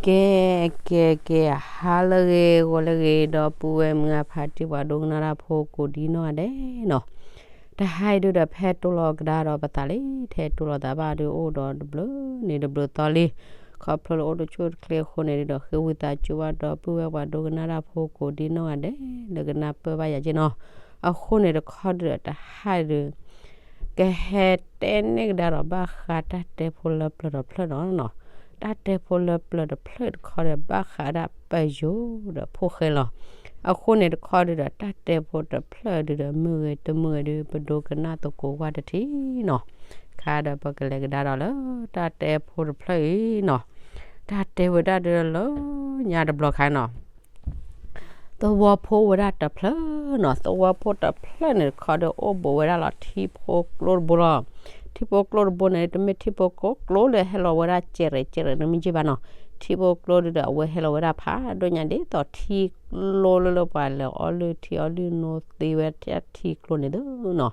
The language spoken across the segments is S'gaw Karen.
ကဲ ကဲ ကဲ ဟါလၢအဂ့ၤ ဂီၤလၢအဂ့ၤ ဒီပုၢ်ဝဲၢ်မုၢ်အဖါတံၢ် ပှၤဒိကနၣ်တၢ်ဖိကိးဒံနီၢ်ဂၤဒဲးနီၤ, တဟါအံၤဒုဒီး ဖဲတိၢ်လီၤကဒါဒီးပသးလံ ထဲတိၢ်လီၤသးဘၣ်ဒု အိၣ်ဒီးတဘျုးန့ၣ်တဘျုးသီလံ, ခီဖျိလၢအိၣ်တဆူၣ်တချ့အဃိန့ၣ်ဒုဒီး ဃ့ဝံသးစူၤဘၣ်ဒီပုၢ်ဝဲၢ်ပှၤဒိကနၣ်တၢ်ဖိကိးဒံနီၢ်ဂၤဒဲး လၢကနၢ်ပၢၢ်ဘၣ်ယၤက့နီၤ, အဃိန့ၣ်တခီဒုဒီး တဟါအံၤဒု ကဟဲတဲန့ၢ်ကဒါဒီးဘၣ်ဃးတၢ်တဲဖိလၢပျၢၤတဖျၢၣ်နီၤနီၤ, တၢ်တဲဖိလၢပျၢၤတဖျၢၣ်တခီဒီး ဘၣ်ဃးဒၣ်ပယိၤဒီးဖိၣ်ဃဲလီၤ. အဃိန့ၣ်တခီဒုဒီး တၢ်တဲဖိတဖျၢၣ်ဒုဒီး မုာ်ဂ့ၤတမုာ်ဂ့ၤဒု ပဒိကနၣ်သကိးကွၢ်တထံၣ်နီၤ, ခါဒီးပကလဲၤကဒါဒီးလၢ တၢ်တဲဖိတဖျၢၣ်အံၤနီၤ, တၢ်တဲဝဲဒၣ်ဒုလၢညါတဘျီခါနီၤ သဝီဖိဝဲဒၣ်တဖျၢၣ်နီၤ, သဝီဖိတဖျၢၣ်န့ၣ်တခီဒီး အိၣ်ဘူးဝဲဒၣ်လီၤထံဖိကျိတဘိလီၤ. ထံဖိကျိတဘိန့ၣ် တမ့ၢ်ထံဖိကျိကျိလၢဟဲလီၤဝဲဒၣ်ကဲးရဲးကဲးရဲးန့ၣ်မ့ၢ်က့ဘၣ်နီၤ, ထံဖိကျိဒုဒီး အဝဲဟဲလီၤဝဲဒၣ်ဖးဒိၣ်ညါဒ်သိးထံကျိလၢလၢပှၤလဲၤအီလုၢ်ထံအီလုၢ်နိသ့ဝဲဒၣ်ထံကျိန့ၣ်သ့နီၤ,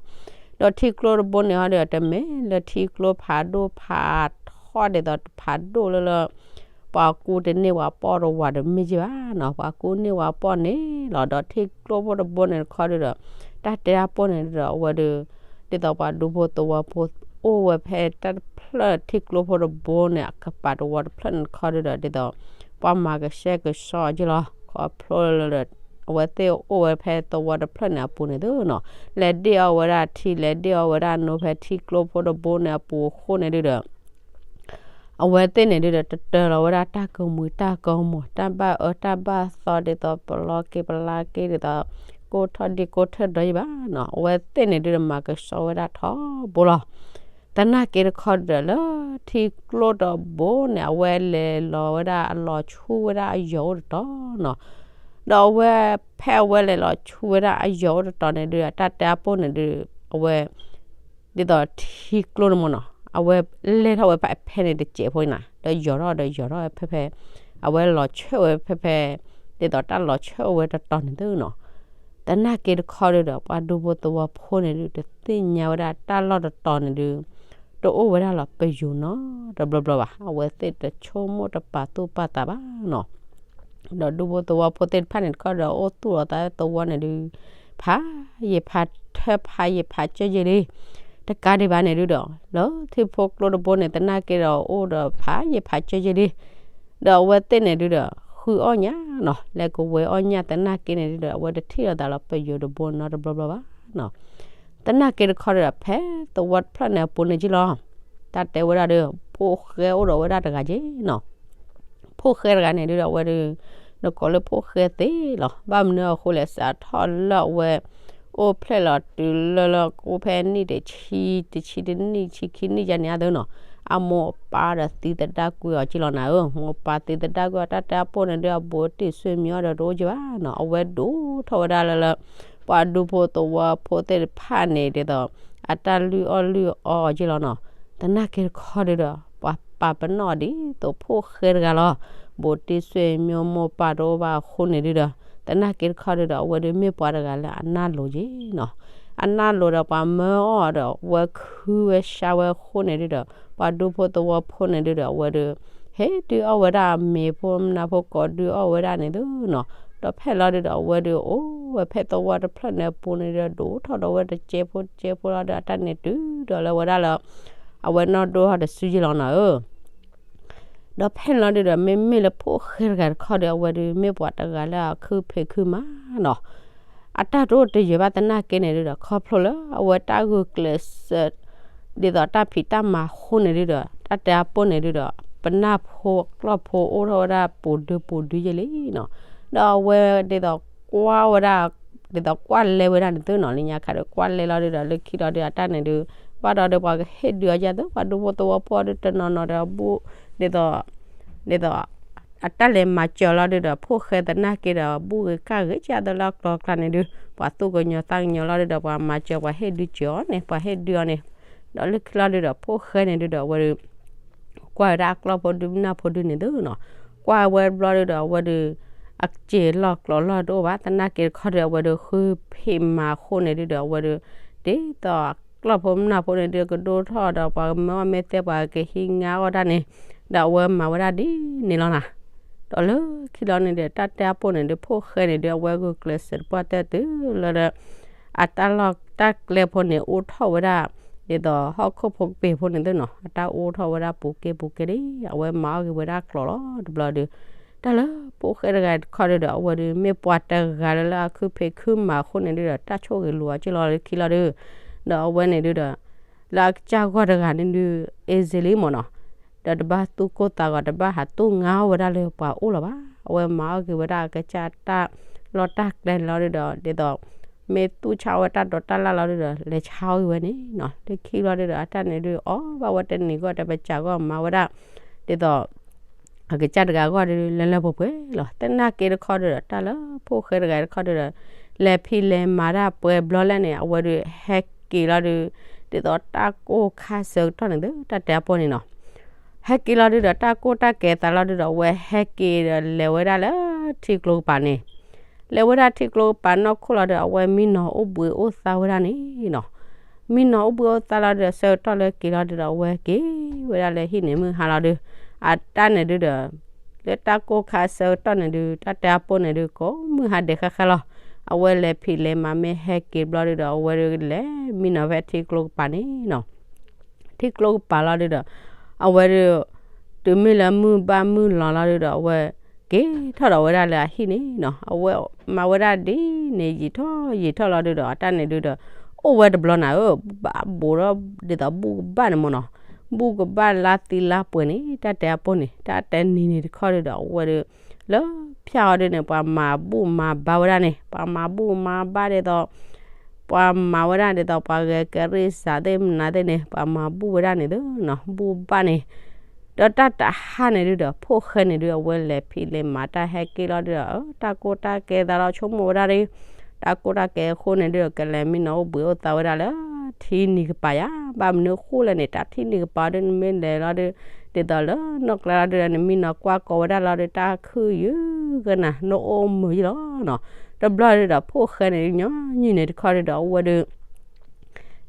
ဒီးထံကျိတဘိန့ၣ်ဟီဒီး တမ့ၢ်လၢထံကျိဖးဒိၣ်ဖးထီဒ်သိးဖးဒိၣ်လၢလၢ ပှၤကူတန့ၢ်ဝဲပီၣ်တဝးဒီးမ့ၢ်က့ဘၣ်နီၤ, ပှၤကူန့ၢ်ဝဲပီၣ်န့ၣ်လီၤ. ဒီးထံကျိဖိတဘိန့ၣ်တခီဒုဒီး တၢ်တဲတၢ်ပိၢ်န့ၣ်ဒုဒီး အဝဲဒု ဒ်သိးပှၤဒူဖိသဝီဖိ အိၣ်ဝဲဖဲတၢ်တဖျၢၣ်ထံကျိဖိတဘိန့ၣ် အကပၤတဝီတဖျၢၣ်န့ၣ်တခီဒုဒီး ဒ်သိး ပှၤမၤကဆှဲကဆှီက့လီၤ. ခီဖျိလၢ အဝဲသ့ၣ်အိၣ်ဝဲဖဲသဝီတဖျၢၣ်န့ၣ်အပူၤန့ၣ်သ့နီၤ, လဲၤဒ့ၣ်အီၣ်ဝဲဒၣ်ထံ လဲၤဒ့ၣ်အီၣ်ဝဲဒၣ်နိဖဲထံကျိဖိတဘိန့ၣ်အပူၤအဃိန့ၣ်ဒုဒီး အဝဲသ့ၣ်န့ၣ်ဒုဒီး တတၢၢ်လီၤဝဲဒၣ်တၢ်ကမှံၤတၢ်ကမှီၤ တၢ်ဘၣ်အၢတၢ်ဘၣ်သီဒ်သိး ပလီက့ၤပလါက့ၤဒ်သိး ကိၢ်ထီၣ်ဒံကိၢ်ထၢၣ်ဒီးယံၤဘၣ်နီၤ, အဝဲသ့ၣ်န့ၣ်ဒုဒီး မၤကဆှီဝဲဒၣ်ထီဘိလီၤ. သနာ်က့တခီဒုဒီး လၢထံကျိတဘိန့ၣ် အဝဲလဲၤလီၤဝဲဒၣ်အလီၤဆူဝဲဒၣ်အယီၤအိၣ်တတီၤနီၤ, ဒီးအဝဲ ဖဲအဝဲလဲၤလီၤဆူဝဲဒၣ်အယီၤအိၣ်တတီၤန့ၣ်ဒုဒီး တၢ်တဲအပိၢ်န့ၣ်ဒု အဝဲ ဒ်သိးထံကျိန့ၣ်မ့ၢ်နီၤ, အဝဲလဲၤထီၣ်ဝဲဖဲဖဲန့ၣ်တစဲးဖိနီၤ, ဒီးယီၤထီၣ်ဒီးယီၤထီၣ်ဝဲဖဲဖဲ အဝဲလီၤဆၢဝဲဖဲဖဲ ဒ်သိးတၢ်လီၤဆၢဝဲတတီၤန့ၣ်သ့နီၤ, သနာ်က့တခီဒုဒီး ပှၤဒူဖိသဝီဖိန့ၣ်ဒု တသ့ၣ်ညါဝဲဒၣ်တၢ်လီၢ်တတီၤန့ၣ်ဒု တအိၣ်ဝဲဒၣ်လီၤပယိၤနီတဘျီဘျီဘၣ်, အဝဲသ့ၣ်တဆိကမိၣ်တပာ်သူၣ်ပာ်သးဘၣ်နီၤ. ဒီးဒူဖိသဝီဖိသ့ၣ်တဖၣ်န့ၣ်တခီဒီး အိၣ်သူၣ်လီၤသးသဝီန့ၣ်ဒု ဖးယံာ်ဖးထၢ ဖးယံာ်ဖးကၢယံာ်လံ, တကးဒံးဘၣ်န့ၣ်ဒုဒီး လၢထံဖိကျိတဘိန့ၣ် သနာ်က့ဒီးအိၣ်ဒီးဖးယံာ်ဖးကၢယံာ်လံ, ဒီးအဝဲသ့ၣ်န့ၣ်ဒုဒီး ဃုအီၣ်ညၣ်နီၤ, လဲၤကဝဲၤအီၣ်ညၣ်သနာ်က့န့ၣ်ဒုဒီး အဝဲတထံၣ်လီၤသးလီၤပယိၤတဘိနီတဘျီဘျီဘၣ်နီၤ. သနာ်က့တခီဒီး ဖဲသဝီတဖျၢၣ်န့ၣ်အပူၤန့ၣ်က့လီၤ, တၢ်တဲဝဲဒၣ်ဒီး ဖိၣ်ဃဲအိၣ်ဒီးဝဲဒၣ်တဂၤက့နီၤ. ဖိၣ်ဃဲတဂၤန့ၣ်ဒုဒီး အဝဲဒု နကိးလၢဖိၣ်ဃဲသ့လီၤ. ဘၣ်မနုၤအဃိလဲၣ် စးထီၣ်လၢအဝဲ အိၣ်ဖျဲၣ်လီၤတုၤလၢလၢ အိၣ်ဖဲနံၣ်တဆံ တဆံတနံၣ် ဆံခံနံၣ်ယါန့ၣ်အသိးနီၤ, အမိၢ်အပၢ်ဒီးသံသဒၣ်ကွံာ်အီၤက့လီၤနၤဧၢ, မိၢ်ပၢ်သံသဒၣ်ကွံာ်အီၤ တၢ်တဲအပိၢ်န့ၣ်ဒု အဘူးတံၢ်ဆွေမျိုးဒီးတအိၣ်က့ဘၣ်နီၤ, အဝဲဒိၣ်ထီၣ်ဝဲဒၣ်လၢလၢ ပှၤဒူဖိသဝီဖိသ့ၣ်တဖၣ်န့ၣ်ဒ်သိး အတၢ်လုၢ်အီၣ်လုၢ်အီအီၤက့လီၤနီၤ. သနာ်က့တခီဒုဒီး ပှၤပာ်ပနီၣ်အီၤဒ်သိးဖိၣ်ဃဲတဂၤလီၤ. ဘူးတံၢ်ဆွေမျိုး မိၢ်ပၢ်တအိၣ်ဘၣ်အဃိန့ၣ်ဒုဒီး သနာ်က့တခီဒုဒီး အဝဲဒုမ့ၢ်ပှၤတဂၤလၢအနၢ်လိၤက့နီၤ. အနၢ်လိၤဒီးပှၤမၢအီၤဒီး ဝဲခုဝဲဆါဝဲအဃိန့ၣ်ဒုဒီး ပှၤဒူဖိသဝီဖိန့ၣ်ဒုဒီး အဝဲဒု ဟ့ၣ်ဒုးအီၣ်ဝဲဒၣ်မ့ၤဖိမနၤဖိကိးဒုးအီၣ်ဝဲဒၣ်န့ၣ်သ့နီၤ. ဒီးဖဲလီၤဒုဒီး အဝဲဒုအိၣ်ဝဲဖဲသဝီတဖျၢၣ်န့ၣ်အပူၤန့ၣ်ဒုဒီး ဒိၣ်ထီၣ်ဒီးဝဲတကဲဖိတကဲဖိလီၤဒီး အတၢ်န့ၣ်တုၤဒီးလၢဝဲဒၣ်လၢ အဝဲနီၢ်ဒိၣ်ထီၣ်တစုယ့လီၤနီၤဧၢ. ဒီးဖဲန့ၣ်လီၤဒုဒီး မ့မ့ၢ်လၢဖိၣ်ဃဲတဂၤတခီဒီး အဝဲဒုမ့ၢ်ပှၤတဂၤလၢအခုဖံးခုမးနီၤ. အတၢ်တအိၣ်တယၢၤဘၣ်သနာ်က့န့ၣ်ဒုဒီး ခီဖျိလၢအဝဲတၢ်ဂုာ်ကျဲးစၢး ဒ်သိးတၢ်ဖံးတၢ်မၤအဃိန့ၣ်ဒုဒီး တၢ်တဲအပိၢ်န့ၣ်ဒုဒီး ပနၢ်ဖိကျီၢ်ဖိအိၣ်ထီၣ်ဝဲဒၣ်ပူၤဒုပူၤဒုယ့လံနီၤ. ဒီးအဝဲဒ်သိးကွၢ်ဝဲဒၣ် ဒ်သိးကွၢ်လဲဝဲဒၣ်န့ၣ်သ့နီၤ လၢညါခါဒီး ကွၢ်လဲလီၤဒုဒီး လၢခံလီၤဒုဒီး အတၢ်န့ၣ်ဒု ဘၣ်ဒီးဒုပှၤကဟ့ၣ်ဒုးအီၤယၤသ့ ပှၤဒူဖိသဝီဖိဒုတနီၤနီၤဒီးဘူး ဒ်သိး ဒ်သိး အတၢ်လဲၤမၤစၢၤလီၤဒုဒီး ဖိၣ်ဃဲသနာ်က့ဒီး ဘူးဂ့ၤကၢ်ဂ့ၤကၢ်သလၢကျီကျါန့ၣ်ဒု ပှၤသူၣ်ကညီၤသးကညီၤလီၤဒုဒီး ပှၤမၤစၢၤ ပှၤဟ့ၣ်ဒုးစၢၤအီၤန့ၣ် ပှၤဟ့ၣ်ဒုးအီၤန့ၣ် ဒီးလၢခံလီၤဒုဒီး ဖိၣ်ဃဲန့ၣ်ဒုဒီး အဝဲဒု ကွၢ်ဝဲဒၣ်အကျီၢ်ဖိဒု ပနၢ်ဖိဒုန့ၣ်သ့နီၤ. ကွၢ်ဝဲတဘျီဒုဒီး အဝဲဒု အစဲးလီၢ်ကျီးလီၢ်တအိၣ်ဘၣ် သနာ်က့တခီဒီး အဝဲဒုဃုဖံးမၤအဃိန့ၣ်ဒုဒီး အဝဲဒု ဒ်သိးအကျီၢ်ဖိပနၢ်ဖိန့ၣ်ဒုကဒိၣ်ထီၣ်ဒီး ပှၤကမၢအီၣ်မ့ၢ်သ့ ပှၤကဟံးငါအီၣ်တၢ်န့ၣ် ဒီးအဝဲမၤဝဲဒၣ်ဒ်န့ၣ်လီၤနီၤ. ဒီးလၢခံလီၤန့ၣ်ဒီး တၢ်တဲအပိၢ်န့ၣ်ဒီး ဖိၣ်ဃဲန့ၣ်ဒီး အဝဲဂုာ်ကျဲးစၢးတပှၢ်တၢၢ်တုၤလၢ အတၢ်လီၢ်တၢ်ကျဲဖိန့ၣ် အိၣ်ထီၣ်ဝဲဒၣ် ဒ်သိးဟီၣ်ခိၣ်ဖိကပ့ၤဖိန့ၣ်သ့ၣ်နီၤ အတၢ်အိၣ်ထီၣ်ဝဲဒၣ်ပူၤက့ပူၤက့လံ အဝဲမၤအီၣ်က့ၤဝဲဒၣ်ကျိးလီၤတဘျီဒီး တၢ်လၢဖိၣ်ဃဲတဂၤတခီဒီး အဝဲဒီး မ့ၢ်ပှၤတဂၤလၢလၢအခုဖံးခုမၤအဃိန့ၣ်ဒီး တၢ်ဆိၣ်ဂ့ၤလိာ်အီၤက့လီၤလၢခံလီၤဒီး ဒီးအဝဲန့ၣ်ဒီး လၢအကစၢ်ဂီၢ်တဂၤန့ၣ်ဒုး easy လံမ့ၢ်နီၤ, ဒီးတဘၣ်သူၣ်ကိၢ်သးဂီၤ တဘၣ်ဟးသူၣ်ငါဝဲဒၣ်လၢပှၤအိၣ်လီၤဘၣ်. အဝဲမၤအီၣ်က့ၤဝဲဒၣ်အကစၢ်တၢ်လီၢ်တၢ်ကျဲန့ၣ်လီၤဒုးဒီး ဒ်သိး မ့ၢ်သူၣ်ဆါဝဲတၢ်ဒိးတၢ်လၢ်လီၤဒုးဒီး လဲၤဆါအီၣ်က့ၤဝဲန့ၣ်နီၤ. လၢခံလီၤဒုးဒီး အတၢ်န့ၣ်ဒုး အီၣ်ဘၣ်ဝဲတနံၤဂီၢ်တပစၢၤဂီၢ် မၤဝဲဒၣ် ဒ်သိး အကစၢ်တဂၤဂီၢ်ဒုး လၢလၢပှဲၤပှဲၤလီၤ. သနာ်က့တခီဒုးဒီး တၢ်လၢဖိၣ်ဃဲတဂၤတခီဒုးဒီး လဲၤဖံးလဲၤမၤတၢ်ပှဲၤဘျီလဲၣ်န့ၣ် အဝဲဒုးဟဲက့ၤလီၤဒုး ဒ်သိးတၢ်ကိၢ်ခါဆၢကတီၢ်န့ၣ်သ့ၣ် တၢ်တဲအပိၢ်န့ၣ်နီၤ. ဟဲက့ၤလီၤဒုးဒီး တၢ်ကိၢ်တၢ်ကဲသးလီၤဒုးဒီး အဝဲဟဲက့ၤဒီးလဲၤဝဲဒၣ်လၢထံကျိကပၤန့ၣ် လဲၤဝဲဒၣ်ထံကျိကပၤနီၢ်ခိၣ်လီၤဒုး အဝဲမံနီၤအိၣ်ဘှံးအိၣ်သါဝဲဒၣ်န့ၣ်နီၤ. မံနီၤအိၣ်ဘှံးအိၣ်သါလီၤဒုးဒီး ဆၢကတီၢ်လၢက့ၤလီၤဒုးဒီး အဝဲက့ၤဝဲဒၣ်လၢဟံၣ်န့ၣ် မုၢ်ဟါလီၤဒုး အတၢ်န့ၣ်ဒုးဒီး လၢတၢ်ကိၢ်ခါဆၢကတီၢ်န့ၣ်ဒုး တၢ်တဲအပိၢ်န့ၣ်ဒုး ကိးမုၢ်ဟါဒဲးဃၣ်ဃၣ်လီၤ. အဝဲလဲၤဖံးလဲၤမၤမ့ၢ်ဟဲက့ၤဘျီဒုးဒီး အဝဲဒုးလဲၤမံနီၤဖဲထံကျိကပၤန့ၣ်နီၤ. ထံကျိကပၤလီၤဒုးဒီး အဝဲဒုး တုၤမ့ၢ်လၢမုၢ်ဘၣ်မုၢ်လီၤလီၤဒုးဒီး အဝဲက့ၤထီၣ်ဒီးဝဲဒၣ်လၢအဟံၣ်န့ၣ်နီၤ. အဝဲမၤဝဲဒၣ်ဒ်န့ၣ် ယံာ်ထီၣ်ယံာ်ထီၣ်လီၤဒုးဒီး အတၢ်န့ၣ်ဒုးဒီး အိၣ်ဝဲတဘျီနၤဧၢ, ဘၣ်ဘိးဒီးဒ်သိးဘူၣ်ကဘၣ်န့ၣ်မ့ၢ်နီၤ. ဘူၣ်ကဘၣ်လါသံလါပှဲၤန့ၣ် တၢ်တဲအပိၢ်န့ၣ် တၢ်တဲနံၤန့ၣ်တခီဒုးဒီး အဝဲဒုး လၢဖၠၣ်အီၤဒုးန့ၣ် ပှၤမၤဘူၣ်မၤဘါဝဲဒၣ်န့ၣ် ပှၤမၤဘူၣ်မၤဘါဒ်သိး ပှၤမၤဝဲဒၣ်ဒ်သိး ပှၤဂဲၤကရံၣ်စးသ့ၣ်မနုၤသ့ၣ်န့ၣ် ပှၤမၤဘူၣ်ဝဲဒၣ်န့ၣ်သ့ၣ်နီၤ ဘူၣ်ဘၣ်န့ၣ် ဒီးတၢ်တဟါန့ၣ်ဒုးဒီး ဖိၣ်ဃဲန့ၣ်ဒုး အဝဲလဲၤဖံးလဲၤမၤတၢ်ဟဲက့ၤလီၤဒုးဒီး တၢ်ကိၢ်တၢ်ကဲသးလီၤ ဆိကမိၣ်ဝဲဒၣ်ဒ် တၢ်ကိၢ်တၢ်ကဲအဃိန့ၣ်ဒုးဒီး ကလဲၤမံနီၤအိၣ်ဘှံးအိၣ်သါဝဲဒၣ်လၢ ထံနံၤကပၤယါ. ဘၣ်မနုၤဃိလဲၣ်န့ၣ် တၢ်ထံနံၤကပၤဒုး နမ့ၢ်လဲၤလီၤဒုး ဒ်သိးလၢနီၢ်ကျါလီၤဒုးဒီး နမံနီၤကွၢ်ကီဝဲဒၣ်လီၤဒုး တၢ်ခုၣ်ယုၢ်ကနၤ နအိၣ်မုာ်ယံလီၤနီၤ. တဘျီဒုးဒီး ဖိၣ်ဃဲန့ၣ်ဒုး ညီနုၢ်န့ၣ်တခီဒုးဒီး အဝဲဒုး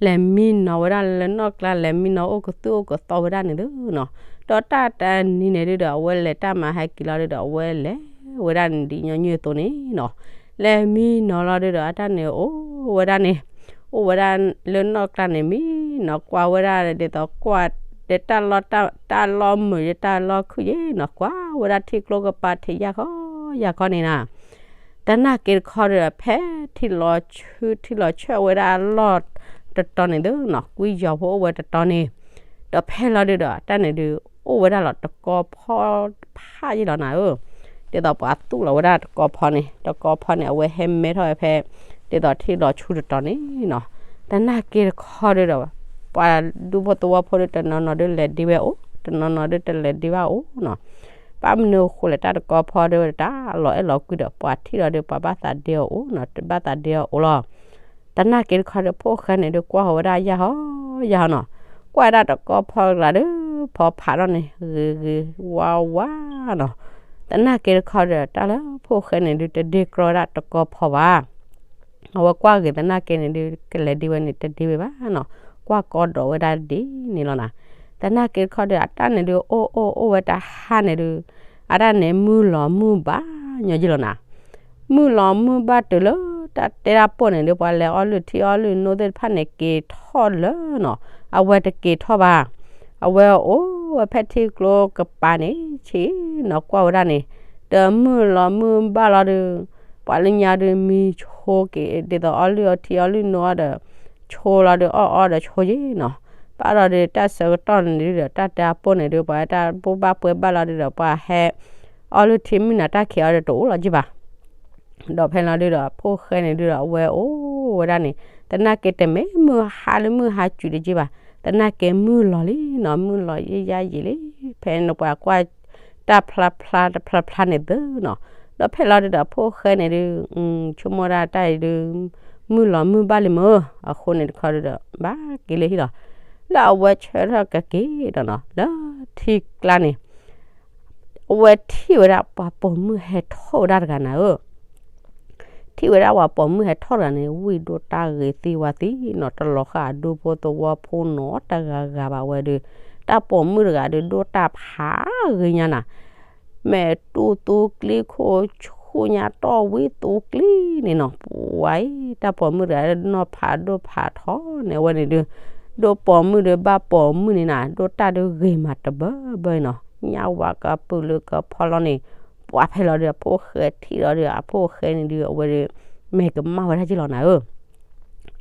လဲၤမံနီၤဝဲဒၣ်လၢနီၢ်ကျါ လဲၤမံနီၤအိၣ်ကသူၣ်အိၣ်ကသီဝဲဒၣ်န့ၣ်သ့ၣ်နီၤ. ဒီးတၢ်တနံၤန့ၣ်ဒုးဒီး အဝဲလဲၤတၢ်မၤဟဲက့ၤလီၤဒုးဒီး အဝဲလဲၤဝဲဒၣ်န့ၣ်ဒ်ညီနုၢ်အသိးန့ၣ်နီၤ. လဲၤမံနီၤလီၤဒုးဒီး အတၢ်န့ၣ်အိၣ်ဝဲဒၣ်န့ၣ် အိၣ်ဝဲဒၣ်လၢနီၢ်ကျါန့ၣ် မံနီၤကွၢ်ဝဲဒၣ်ဒ်သိးကွၢ်ဒီးတၢ်လီၢ်တၢ်လီၢ်မုာ်ဒီးတၢ်လီၢ်ခုၣ်ယ့ၣ်နီၤ ကွၢ်ဝဲဒၣ်ထံကျိကပၤထံးယၢ်ခီယၢ်ခီန့ၣ်နီၤ. သနာ်က့တခီဒီး ဖဲထံလီၤဆူထံလီၤဆၢဝဲဒၣ်အလီၢ်တတီၤန့ၣ်သ့ၣ်နီၤ ကွံယီၤဖိအိၣ်ဝဲတတီၤန့ၣ် ဒီးဖဲလီၤဒုးဒီး တၢ်န့ၣ်ဒုး အိၣ်ဝဲဒၣ်လီၤတကီဖီဖးယ့ၣ်လီၤနၤဧၢ. ဒ်သိးပှၤသူၣ်လီၤဝဲဒၣ်တကီဖီန့ၣ် တကီဖီန့ၣ် အဝဲဟဲမဲထီၣ်ဝဲဖဲ ဒ်သိးထံလီၤဆူတတီၤန့ၣ်နီၤ. သနာ်က့တခီဒီး ပှၤဒူဖိသဝီဖိဒီး တနီၤနီၤဒုးလဲၤဒ့ဝဲအိၣ် တနီၤနီၤဒုးတလဲၤဒ့ဘၣ်အိၣ်နီၤ. ဘၣ်မနုၤအဃိလဲၣ် တၢ်တကီဖီဒီး တၢ်လီၤအဲၣ်လီၤကွံဒီး ပှၤထံၣ်လီၤဒီး ပှၤဘၣ်သးဒ့အီၤအိၣ်နီၤ တဘၣ်သးဒ့အီၤအိၣ်လီၤ. သနာ်က့တခီဒီး ဖိၣ်ဃဲန့ၣ်ဒုးကွၢ်ဃီၤဝဲဒၣ်ယၢ်ဟီယၢ်ဟီနီၤ. ကွၢ်ဝဲဒၣ်တကီဖီတကျါဒီး ဖီဖးထီၣ်န့ၣ် ဂ့ၤဂ့ၤဝါဝါနီၤ. သနာ်က့တခီဒီး တၢ်လၢဖိၣ်ဃဲန့ၣ်ဒုး တဒ့ကြီဝဲဒၣ်တကီဖီဘၣ်. အဝဲကွၢ်ဂ့ၤသနာ်က့န့ၣ်ဒုး ကလဲၤဒ့ဝဲန့ၣ် တဒ့ဝဲဘၣ်နီၤ. ကွၢ်ကီဒီးဝဲဒၣ်ဒ်န့ၣ်လီၤနၤ. သနာ်က့တခီဒီး အတၢ်န့ၣ်ဒုး အိၣ်အိၣ်အိၣ်ဝဲတဟါန့ၣ်ဒုး အတၢ်န့ၣ်မုၢ်လီၤမုၢ်ဘၣ်ညီယ့ၣ်လီၤနၤ. မုၢ်လီၤမုၢ်ဘၣ်တုၤလၢ တၢ်တဲတၢ်ပိၢ်န့ၣ်ဒုး ပှၤလဲၤအီၣ်လုၢ်ထံအီလုၢ်နိသ့ၣ်တဖၣ်န့ၣ် က့ၤထီၣ်လၢနီၤ, အဝဲတက့ၤထီၣ်ဘၣ်. အဝဲအိၣ်ဝဲဖဲထံကျိကပၤန့ၣ် ဆ့ၣ်နီၤကွၢ်ဝဲဒၣ်န့ၣ်, ဒီးမုၢ်လီၤမုၢ်ဘၣ်လီၤဒုး ပှၤလၢညါဒုးမံဆိက့ၤ ဒ်သိးအီၣ်လုၢ်အီထံအီလုၢ်နိအီၣ်ဒီး ဆိလီၤဒုးအီၣ်အီဒီးဆိယ့ၣ်နီၤ. ဘၣ်ဒီးဒုးတၢ်ဆၢကတီၢ်န့ၣ်ဒုးဒီး တၢ်တဲအပိၢ်န့ၣ်ဒုး ပှၤတၢ်ဘိးဘၣ်ပှဲၤဘၣ်လီၤဒုးဒီး ပှၤဟဲ အီၣ်လုၢ်ထံမုၢ်နၤတၢ်ခံးအီၤဒီးတအိၣ်လီၤက့ၤဘၣ်. ဒီးဖဲလီၤဒုးဒီး ဖိၣ်ဃဲန့ၣ်ဒုးဒီး အဝဲအိၣ်ဝဲဒၣ်န့ၣ် သနာ်က့တမ့ၢ်မုၢ်ဟါလၢမုၢ်ဟါစူၤတက့ၤဘၣ်, သနာ်က့မုၢ်လီၤလံနီၤ, မုၢ်လီၤယံာ်ယါယံာ်လံ. ဖဲန့ၣ်ပှၤကွၢ်တၢ်ဖျါဖျါတဖျါဖျါန့ၣ်သ့နီၤ. ဒီးဖဲလီၤဒုးဒီး ဖိၣ်ဃဲန့ၣ်ဒုး ဆိကမိၣ်ဒၣ်တၢ်အံၤဒုး မုၢ်လီၤမုၢ်ဘၣ်လံမ့ၢ်, အဃိန့ၣ်တခီဒုးဒီး ဘၣ်က့ၤလၢဟံၣ်လီၤ. လၢအဝဲဆၢထၢၣ်ကက့ၤဒီးနီၤ လၢထံကျါန့ၣ် အဝဲထံၣ်ဝဲဒၣ်ပှၤပိာ်မုၣ်ဟဲထီၣ်ဝဲဒၣ်တဂၤနၤဧၢ. ထံၣ်ဝဲဒၣ်ပှၤပိာ်မုၣ်ဟဲထီၣ်တဂၤန့ၣ် ဝံၣ်ဒိၣ်တၢ်ဂ့ၤသံဝါသံနီၤ, တလီၤဃာ်အဒူဖိသဝီဖိနီတဂၤဂၤဘၣ်ဝဲဒီး တၢ်ပိာ်မုၣ်တဂၤဒီး ဒိၣ်တၢ်ဖးဂ့ၤညါနၤ. မဲာ်တူၢ်သူကျံခိၣ်ဆူညါတီၢ်ဝံသူကျံန့ၣ်နီၤ, ပှၤအံၤ တၢ်ပိာ်မုၣ်တဂၤနီၢ်ဖးဒိၣ်ဖးထီန့ၣ် အဝဲန့ၣ်ဒုး ဒိၣ်ပိာ်မုၣ်ဒီးဘၣ်ပိာ်မုၣ်န့ၣ်နီၤ, ဒိၣ်တၢ်ဒုးဂ့ၤမးတဘၢဘၢနီၤ, ညၣ်ဝါကပုာ်လၢကဖီလီၤန့ၣ်, ပှၤဖဲလီၤဒီးအဖိၣ်ဃဲထံၣ်လီၤဒီး အဖိၣ်ဃဲန့ၣ်ဒုး အဝဲဒုး မဲာ်ကမၣ်ဝဲဒၣ်က့လီၤနၤဧၢ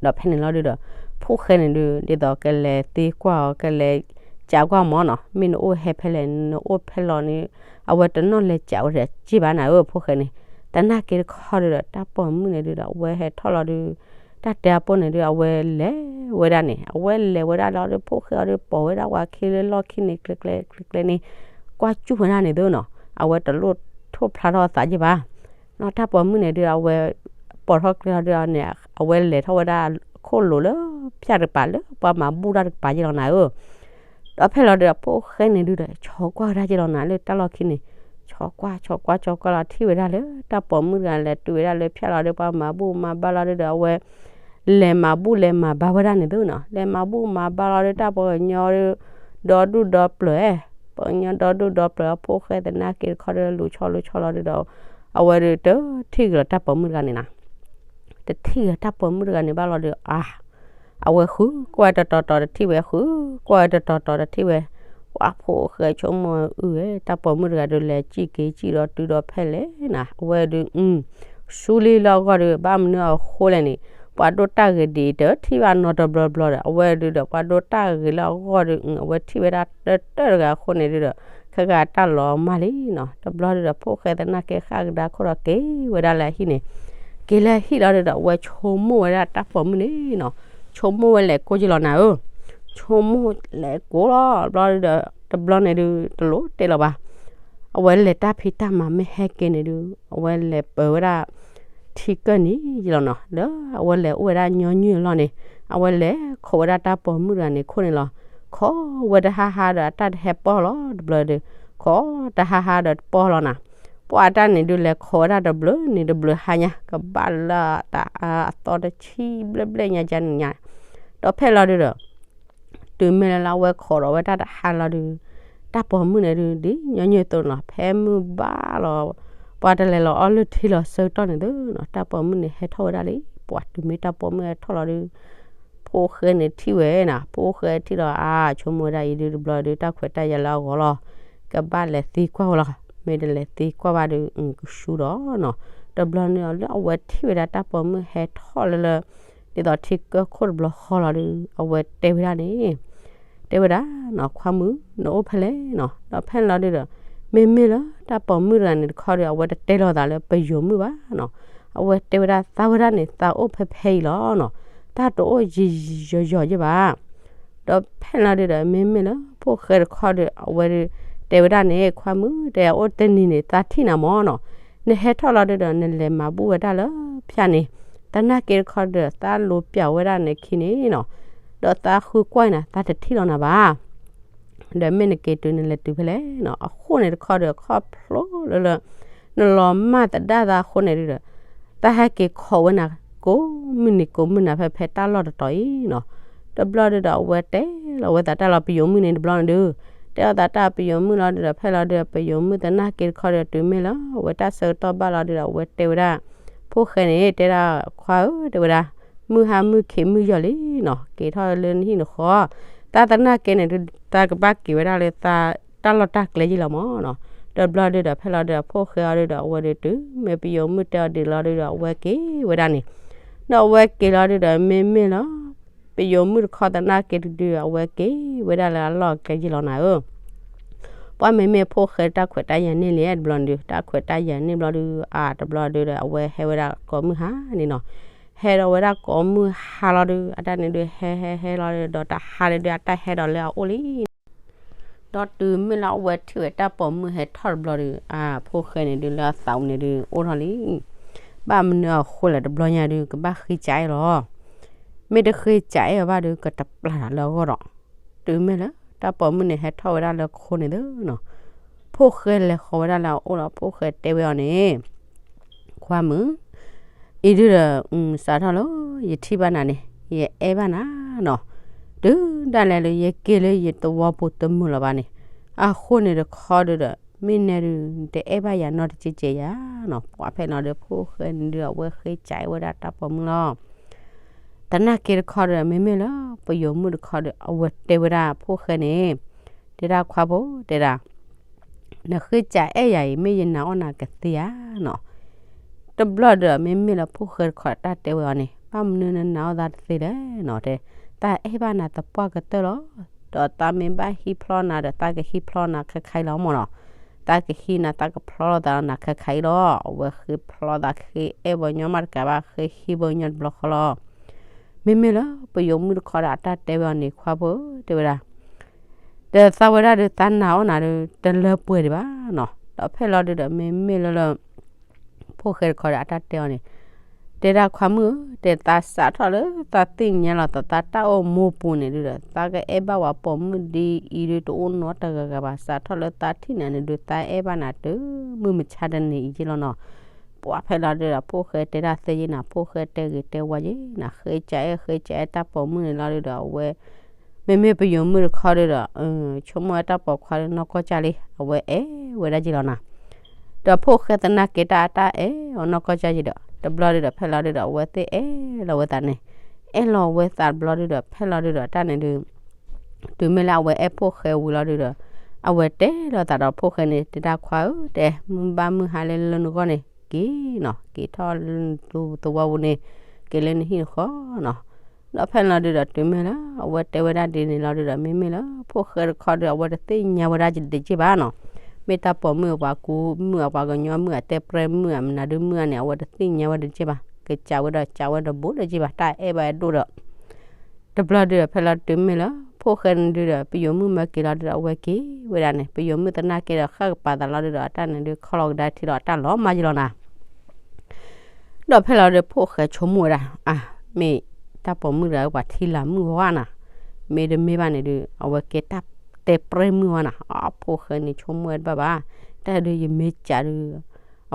ဒီးဖဲန့ၣ်လီၤဒုးဒီး ဖိၣ်ဃဲန့ၣ်ဒုး ဒ်သိးကလဲၤသ့ကွၢ်အီၤ ကလဲၤကးကွၢ်မၢ်နီၤ, မ့ၢ်နအိၣ်ဟဲဖဲလဲၣ် နအိၣ်ဖဲလီၤန့ၣ် အဝဲတနီၣ်လဲၤကးဝဲဒၣ်က့ဘၣ်နၤဧၢ ဖိၣ်ဃဲန့ၣ်, သနာ်က့တခီဒုးဒီး တၢ်ပိာ်မုၣ်န့ၣ်ဒုးဒီး အဝဲဟဲထီၣ်လီၤဒုး တၢ်တဲအပိၢ်န့ၣ်ဒုး အဝဲလဲၤဝဲဒၣ်န့ၣ် အဝဲလဲၤဝဲဒၣ်လီၤဒီး ဖိၣ်ဃဲအီၤဒုး ပိာ်ဝဲဒၣ်ဝဲခံလၢလီၢ်ခံန့ၣ် ကျဲကျဲကျဲကျဲန့ၣ် ကွၢ်စူၣ်ဝဲဒၣ်န့ၣ်သ့နီၤ, အဝဲတလိၣ်ထိၣ်ဖျါထီၣ်အသးက့ဘၣ် နီၤ, တၢ်ပိာ်မုၣ်န့ၣ်ဒုး အဝဲ ပိာ်ထီၣ်ကျဲလီၤဒုးန့ၣ် အဝဲလဲၤထီၣ်ဝဲဒၣ်ခိၣ်လိၤလၢဖၠၣ်တကပၤ လၢပှၤမၤဘူၣ်တၢ်တကပၤက့လီၤနၤဧၢ, ဒီးဖဲလီၤဒုး အဖိၣ်ဃဲန့ၣ်ဒုးဒီး ဆီကွၢ်ဝဲဒၣ်က့လီၤနၤ လၢတၢ်လီၢ်ခံန့ၣ်, ဆီကွၢ် ဆီကွၢ် ဆီကွၢ်လီၤ ထံၣ်ဝဲဒၣ်လၢ တၢ်ပိာ်မုၣ်တဂၤလဲၤတုၤဝဲဒၣ်လၢဖၠၣ်လီၤဒုး ပှၤမၤဘူၣ်မၤဘါလီၤဒုးဒီး အဝဲ လဲၤမၤဘူၣ်လဲၤမၤဘါဝဲဒၣ်န့ၣ်သ့နီၤ, လဲၤမၤဘူၣ်မၤဘါလီၤဒုး တၢ်ပှၤကညီဒုး ဒီဒူၣ်ဒီပျၢၤ, ပှၤကညီဒီဒူၣ်ဒီပျၢၤ အဖိၣ်ဃဲသနာ်က့တခီဒုး လူၤဆီလူၤဆီလီၤဒုးဒီး အဝဲဒုးတထံၣ်က့ၤလီၤတၢ်ပိာ်မုၣ်တဂၤန့ၣ်နီၤ တထံၣ်က့ၤတၢ်ပိာ်မုၣ်တဂၤန့ၣ်ဘၣ်လီၤဒီး အါ, အဝဲဃုကွၢ်တတီၤတီၤတထံၣ်ဝဲ ဃုကွၢ်တတီၤတီၤတထံၣ်ဝဲ, ပှၤဖိၣ်ဃဲဆိကမိၣ်အုၣ်ဝဲ တၢ်ပိာ်မုၣ်တဂၤဒုးလဲၤစံၣ်က့ၤစံၣ်ဒီးတုၤဒီးဖဲလဲၣ်နၤ အဝဲဒုး ဆူလံလၢအဂီၢ်ဒီး ဘၣ်မနုၤအဃိလဲၣ်န့ၣ် ပှၤဒိၣ်တၢ်ဂ့ၤဒ်အံၤ တထံၣ်ဘၣ်နီတဘျီဘျီဒီး အဝဲဒုးဒီး ပှၤဒိၣ်တၢ်ဂ့ၤလၢအဂီၢ်ဒီး အဝဲထံၣ်ဝဲဒၣ်တၢၢ်တၢၢ်တဂၤအဃိန့ၣ်ဒုးဒီး ခဲဂၤတၢ်လီၤမၢ်လံနီၤ တဘျီဒုးဒီး ဖိၣ်ဃဲသနာ်က့ဃၣ်ကဒါခိၣ်ဒီးက့ၤဝဲဒၣ်လၢအဟံၣ်န့ၣ် က့ၤလၢအဟံၣ်လီၤဒုးဒီး အဝဲဆိကမိၣ်ဝဲဒၣ်တၢ်ပိာ်မုၣ်န့ၣ်နီၤ ဆိကမိၣ်ဝဲလဲၤကိးက့လီၤနၤဧၢ ဆိကမိၣ်လဲၤကိးလီၤ တဘျီဒုးဒီး တဘျီန့ၣ်ဒုး တလိၣ်တဲလီၤဘၣ် အဝဲလဲၤတၢ်ဖံးတၢ်မၤမ့ၢ်ဟဲက့ၤန့ၣ်ဒုး အဝဲလဲၤပၢၤဝဲဒၣ် ထံကၢၢ်နံၤက့လီၤနီၤ လၢအဝဲလဲၤအိၣ်ဝဲဒၣ်ညီနုၢ်အလီၢ်န့ၣ် အဝဲလဲၤခိးဝဲဒၣ်တၢ်ပိာ်မုၣ်တဂၤန့ၣ်ခိၣ်န့ၣ်လီၤ ခိးဝဲတဟါဟါဒီးအတၢ်တဟဲပီၢ်လီၤ တဘျီဒုး ခိးတဟါဟါဒီးတပီၢ်လီၤနၤ ပှၤအတၢ်န့ၣ်ဒုးလဲၤခိးဝဲဒၣ်တဘျုးနံၤတဘျုးဟါညါ ကဘၣ်လၢတၢ်အသီတဆံဘျဲၣ်ဘျဲၣ်ညါကန့ၣ်ညါ ဒီးဖဲလီၤဒုးဒီး တုၤမ့ၢ်လၢလၢအဝဲခိးဒီးဝဲတၢ်တဟါလီၤဒုး တၢ်ပိာ်မုၣ်န့ၣ်ဒုး ဒ်ညီနုၢ်သိးနီၤ ဖဲမုၢ်ဘၣ်လီၤ ပှၤတလဲၤလီၤအီၣ်လုၢ်ထံလီၤဆၢကတီၢ်န့ၣ်သ့နီၤ တၢ်ပိာ်မုၣ်န့ၣ်ဟဲထီၣ်ဝဲဒၣ်လံ ပှၤတုၤမ့ၢ်တၢ်ပိာ်မုၣ်ဟဲထီၣ်လီၤဒုး ဖိၣ်ဃဲန့ၣ်ထံၣ်ဝဲနၤ ဖိၣ်ဃဲထံၣ်လီၤ အါ ဆိကမိၣ်ဝဲဒၣ်အံၤဒုး တဘျီဒုး တၢ်ခွဲးတၢ်ယာ်လၢအဂီၢ်လီၤ ကဘၣ်လဲၤသံကွၢ်ဝဲလီၤ မ့ၢ်တလဲၤသံကွၢ်ဘၣ်ဒုး ကဆူဒီးနီၤ တဘျီန့ၣ်လၢအဝဲထံၣ်ဝဲဒၣ် တၢ်ပိာ်မုၣ်ဟဲထီၣ်လၢလၢ ဒ်သိးထံကၢၢ်ခိၣ်တဘျီဃီလီၤဒုး အဝဲတဲဝဲဒၣ်န့ၣ် တဲဝဲဒၣ်နီၤ ခွါမုၣ် နအိၣ်ဖဲလဲၣ်နီၤ ဒီးဖဲန့ၣ်လီၤဒုးဒီး မ့မ့ၢ်လၢတၢ်ပိာ်မုၣ်တဂၤန့ၣ်တခီဒီး အဝဲတတဲလီၤသးလၢပယိၤမုၣ်ဘၣ်နီၤ အဝဲတဲဝဲဒၣ် သးဝဲဒၣ်န့ၣ် သးအိၣ်ဖဲဖဲအံၤလီၤနီၤ သးတအိၣ်ယံာ်ယံာ်ယီၤယီၤယဲၢ်ဘၣ် ဒီးဖဲန့ၣ်လီၤဒုးဒီး မ့မ့ၢ်လၢဖိၣ်ဃဲတခီဒီး အဝဲဒုးတဲဝဲဒၣ်န့ၣ် ခွါမုၣ် တဲအိၣ်တနံၤန့ၣ် သးထံၣ်နၤမၢ်နီၤ နဟဲထီၣ်လီၤဒုးဒီး နလဲၤမၤဘူၣ်ဝဲဒၣ်လၢဖၠၣ်န့ၣ် သနာ်က့တခီဒီး သးလူၤပျးဝဲဒၣ်နခံန့ၣ်နီၤ ဒီးသးဃုကွၢ်နၤ သးတထံၣ်လီၤနၤဘၣ် ဒီးမ့ၢ်နက့ၤတုၤနလဲၤတုၤဖဲလဲၣ်နီၤ အဃိန့ၣ်တခီဒီး ခီဖျိလၢလၢ နလီၤမၢ်သဒၣ်သးအဃိန့ၣ်ဒုးဒီး သးဟဲက့ၤခိးဝဲနၤ ကိးမုၢ်နံၤကိးမုၢ်နၤ ဖဲဖဲတၢ်လီၢ်တတီၤအံၤနီၤ တဘျီဒုးဒီး အဝဲတဲလီၤဝဲသးတၢ်လီၤပယိၤမုၣ်န့ၣ်တဘျီန့ၣ်ဒုး တဲလီၤသးတၢ်ပယိၤမုၣ်လီၤဒုးဒီး ဖဲလီၤဒုးဒီး ပယိၤမုၣ်သနာ်က့တခီဒီး တုၤမ့ၢ်လၢအဝဲတၢ်ဆၢကတီၢ်ဘၣ်လီၤဒုးဒီး အဝဲတဲဝဲဒၣ် ဖိၣ်ဃဲန့ၣ် တဲဒၣ် ခွါဧၢ တဲဝဲဒၣ် မုၢ်ဟါမုၢ်ခံးမုၢ်ယီၤလံနီၤ က့ၤထီၣ်လၢနဟံၣ်နဃီ သးသနာ်က့န့ၣ်ဒုး သးကဘၣ်က့ၤဝဲဒၣ်လၢသးတၢ်လီၢ်တၢ်ကျဲယံၤလီၤမၢ်နီၤ တဘျီဒုးဒီး ဖဲလီၤဒုးဒီး ဖိၣ်ဃဲအီၤဒုးဒီး အဝဲဒုးတုၤ မ့ၢ်ပယိၤမုၣ်တဲအီၤဒုးလီၤဒုးဒီး အဝဲက့ၤဝဲဒၣ်န့ၣ် ဒီးအဝဲက့ၤလီၤဒုးဒီး မ့မ့ၢ်လၢ ပယိၤမုၣ်တခီသနာ်က့တဒုး အဝဲက့ၤဝဲဒၣ်လၢအလီၢ်အကျဲယံၤလီၤနၤဧၢ ပှၤမ့မ့ၢ်ဖိၣ်ဃဲတၢ်ခွဲးတၢ်ယာ်န့ၢ်လံတဘျီဒုး တၢ်ခွဲးတၢ်ယာ်န့ၢ်ဘျီဒုး အါ တဘျီဒုးဒီး အဝဲဟဲဝဲဒၣ်ကိးမုၢ်ဟါန့ၣ်နီၤ ဟဲဒီးဝဲဒၣ်ကိးမုၢ်ဟါလီၤဒုး အတၢ်န့ၣ်ဒုး ဟဲဟဲဟဲလီၤဒုး ဒီးတဟါန့ၣ်ဒုး အတၢ်ဟဲဒီးလၢအအိၣ်လံနီၤ ဒီးတုၤမ့ၢ်လၢအဝဲထံၣ်ဝဲတၢ်ပိာ်မုၣ်ဟဲထီၣ်တဘျီဒုး အါ ဖိၣ်ဃဲန့ၣ်ဒုး လၢအသးန့ၣ်ဒုး အိၣ်ထီၣ်လံ ဘၣ်မနုၤအဃိလဲၣ်တဘျီညါဒုး ကဘၣ်ဃ့ကးအဲၣ်လီၤ မ့ၢ်တဃ့ကးအဲၣ်အီၤဘၣ်ဒုး ကတပျၢ်တၢ်လၢအဂီၢ်ဒီး တုၤမ့ၢ်လၢ တၢ်ပိာ်မုၣ်န့ၣ်ဟဲထီၣ်ဝဲဒၣ်လၢခိန့ၣ်သ့နီၤ ဖိၣ်ဃဲလဲၤဃီၤဝဲဒၣ်လၢအအိၣ်ဒီး ဖိၣ်ဃဲတဲဝဲအီၤန့ၣ် ခွါမုၣ် အံၤဒုးဒီး စးထီၣ်လၢ ယထံၣ်ဘၣ်နၤန့ၣ် ယအဲၣ်ဘၣ်နၤနီၤ တုၤဒၣ်လဲာ်လၢယက့ၤလၢယသဝီပူၤတမုာ်လၢၤဘၣ်န့ၣ် အဃိန့ၣ်တခီဒုးဒီး မ့ၢ်နဲဒုး နတအဲၣ်ဘၣ်ယၤနီတစဲးစဲးယၤနီၤ. ပှၤဖဲလီၤဒီး ဖိၣ်ဃဲန့ၣ်ဒုး အဝဲဃ့ကးအဲၣ်ဝဲဒၣ်တၢ်ပိာ်မုၣ်လီၤ. သနာ်က့တခီဒီး မ့မ့ၢ်လၢပယိၤမုၣ်တခီဒီး အဝဲတဲဝဲဒၣ်ဖိၣ်ဃဲန့ၣ်, တဲဒၣ်ခွါဖိ တဲဒၣ် နဃ့ကးအဲၣ်ယၤအံၤ မ့ၢ်ယနာ်အီၣ်နၤကသ့ဧါနီၤ. တဘျီဒီး မ့မ့ၢ်လၢဖိၣ်ဃဲတခီဒီး တၢ်တဲဝဲအီၤန့ၣ်, ဘၣ်မနုၤနနာ်အီၣ်သးတသ့လဲၣ်နီၤ, တဲ, သးအဲၣ်ဘၣ်နၤသပှၢ်ကတၢၢ်လီၤ. ဒီးသးမ့ၢ်ဘၣ်ဟံးဖျီနၤဒီး သးကဟံးဖျီနၤခဲခါအံၤလီၤမၢ်နီၤ. သးကဟံးနၤ သးကဖျီလိာ်သးနၤခဲခါအံၤလီၤ. အဝဲဃ့ဖျီသး ဃ့အဲၣ်ပှၤကညီမးတကးဘၣ် ဃ့ဟံးပှၤကညီတဘျီဃီလီၤ. မ့မ့ၢ်လၢပယိၤမုၣ်တခီဒီး အတၢ်တဲဝဲအီၤန့ၣ် ခွါဖိ တဲဝဲဒၣ်, ဒီးသးဝဲဒၣ်ဒီး သးနာ်အီၣ်နၤဒီး တလၢပှဲၤဒံးဘၣ်နီၤ. ဒီးဖဲလီၤဒုးဒီး မ့မ့ၢ်လၢလၢ ဖိၣ်ဃဲတခီဒီး အတၢ်တဲအီၤန့ၣ်, တဲဒၣ်ခွါမုၣ်ဧၢ, တဲသးစးထီၣ်လၢသးသ့ၣ်ညါလီၤသး သးတၢ်အိၣ်မူပူၤန့ၣ်ဒုးဒီး သးကအဲၣ်ဘၣ်ဝဲပိာ်မုၣ်ဒ်အံၤဒုး တအိၣ်နီတဂၤဂၤဘၣ်. စးထီၣ်လၢသးထံၣ်နၤန့ၣ်ဒုး သးအဲၣ်ဘၣ်နၤတုၤမုၢ်မဆါတနံၤအံၤက့လီၤနီၤ. ပှၤဖဲလီၤဒုးဒီး ဖိၣ်ဃဲတဲဒၣ်သ့ယ့ၢ်နၤ, ဖိၣ်ဃဲတဲဂ့ၤတဲဝါယ့ၢ်နၤ, ဃ့ကးအဲၣ် ဃ့ကးအဲၣ်တၢ်ပိာ်မုၣ်န့ၣ်လီၤဒုးဒီး အဝဲ မ့မ့ၢ်ပယိၤမုၣ်တခီဒုးဒီး ဆိကမိၣ်ဝဲတၢ်ပိာ်ခွါဒုးနီၢ်ကီၢ်ကၢ်လံ, အဝဲအဲၣ်ဝဲဒၣ်ယ့ၢ်လီၤနၤ. ဒီးဖိၣ်ဃဲသနာ်က့တၢ်အတၢ်အဲၣ်အီၤနီၢ်ကီၢ်ကၢ်ယ့ၢ်ဒီး တဘျီဒုးဒီး ဖဲလီၤဒုးဒီး အဝဲသ့ၣ်အဲၣ်လီၤဝဲသးန့ၣ်, အဲၣ်လီၤဝဲသးတဘျီဒုးဒီး ဖဲလီၤဒုးဒီး တၢ်န့ၣ်ဒုး တုၤမ့ၢ်လၢအဝဲအဲၣ်ဖိၣ်ဃဲဝံၤလီၤဒုးဒီး အဝဲတဲလိာ်သးဒီးဖိၣ်ဃဲန့ၣ်, တဲဒၣ်ခွါဧၢ, တဲမုၢ်ဘၣ်မုၢ်ဟါလၢလၢနဂီၢ်န့ၣ် က့ၤနီၤ, က့ၤထီၣ်လၢနသူသဝီပူၤန့ၣ်, က့ၤလၢနဟံၣ်နဃီနီၤ. ဒီးဖဲလီၤဒုးဒီး တုၤမ့ၢ်လၢ အဝဲတဲဝဲဒၣ်ဒ်န့ၣ်လီၤဒုးဒီး မ့မ့ၢ်လၢ ဖိၣ်ဃဲတခီဒုး အဝဲတသ့ၣ်ညါဝဲဒၣ်တက့ၢ်ဘၣ်နီၤ. မ့ၢ်တၢ်ပိာ်မုၣ်အပှၤကူမုၣ် အပှၤကညီမုၣ် အတဲပြဲမုၣ် အမနုၤဒုမုၣ်ဧါန့ၣ် အဝဲတသ့ၣ်ညါဝဲတက့ၢ်ဘၣ်. ကစးဝဲဒီး ကးဝဲဒီးဘူးတက့ၢ်ဘၣ်, တၢ်အဲၣ်ဘၣ်အဲၣ်ဒိၣ်ဒီး တဘျီဒုးဒီး ဖဲလီၤတုၤမ့ၢ်လၢ ဖိၣ်ဃဲန့ၣ်ဒုးဒီး ပယိၤမုၣ်မၢက့ၤလီၤဒုးဒီး အဝဲက့ၤဝဲဒၣ်န့ၣ်, ပယိၤမုၣ်သနာ်က့ဒီး ဃၣ်ကပၤသးလီၤဒုးဒီး အတၢ်န့ၣ်ဒုး ခီလီၤကဒါထံလီၤ အတၢ်လီၤမၢ်ယ့ၢ်လီၤနၤ. ဒီးဖဲလီၤဒုး ဖိၣ်ဃဲဆိကမိၣ်ဝဲဒၣ်, အါ, မ့ၢ်တၢ်ပိာ်မုၣ်တဂၤ ပှၤထံလာ်မုၣ်ဝါနၤ, မ့တမ့ၢ်ဘၣ်န့ၣ်ဒုး အဝဲကဲတၢ်တဲပြဲမုၣ်ဝါနၤ. အါ, ဖိၣ်ဃဲန့ၣ်ဆိကမိၣ်ဝဲတဘၣ်ဘၣ်, တၢ်ဒုးယမ့ၢ်ကးဒုး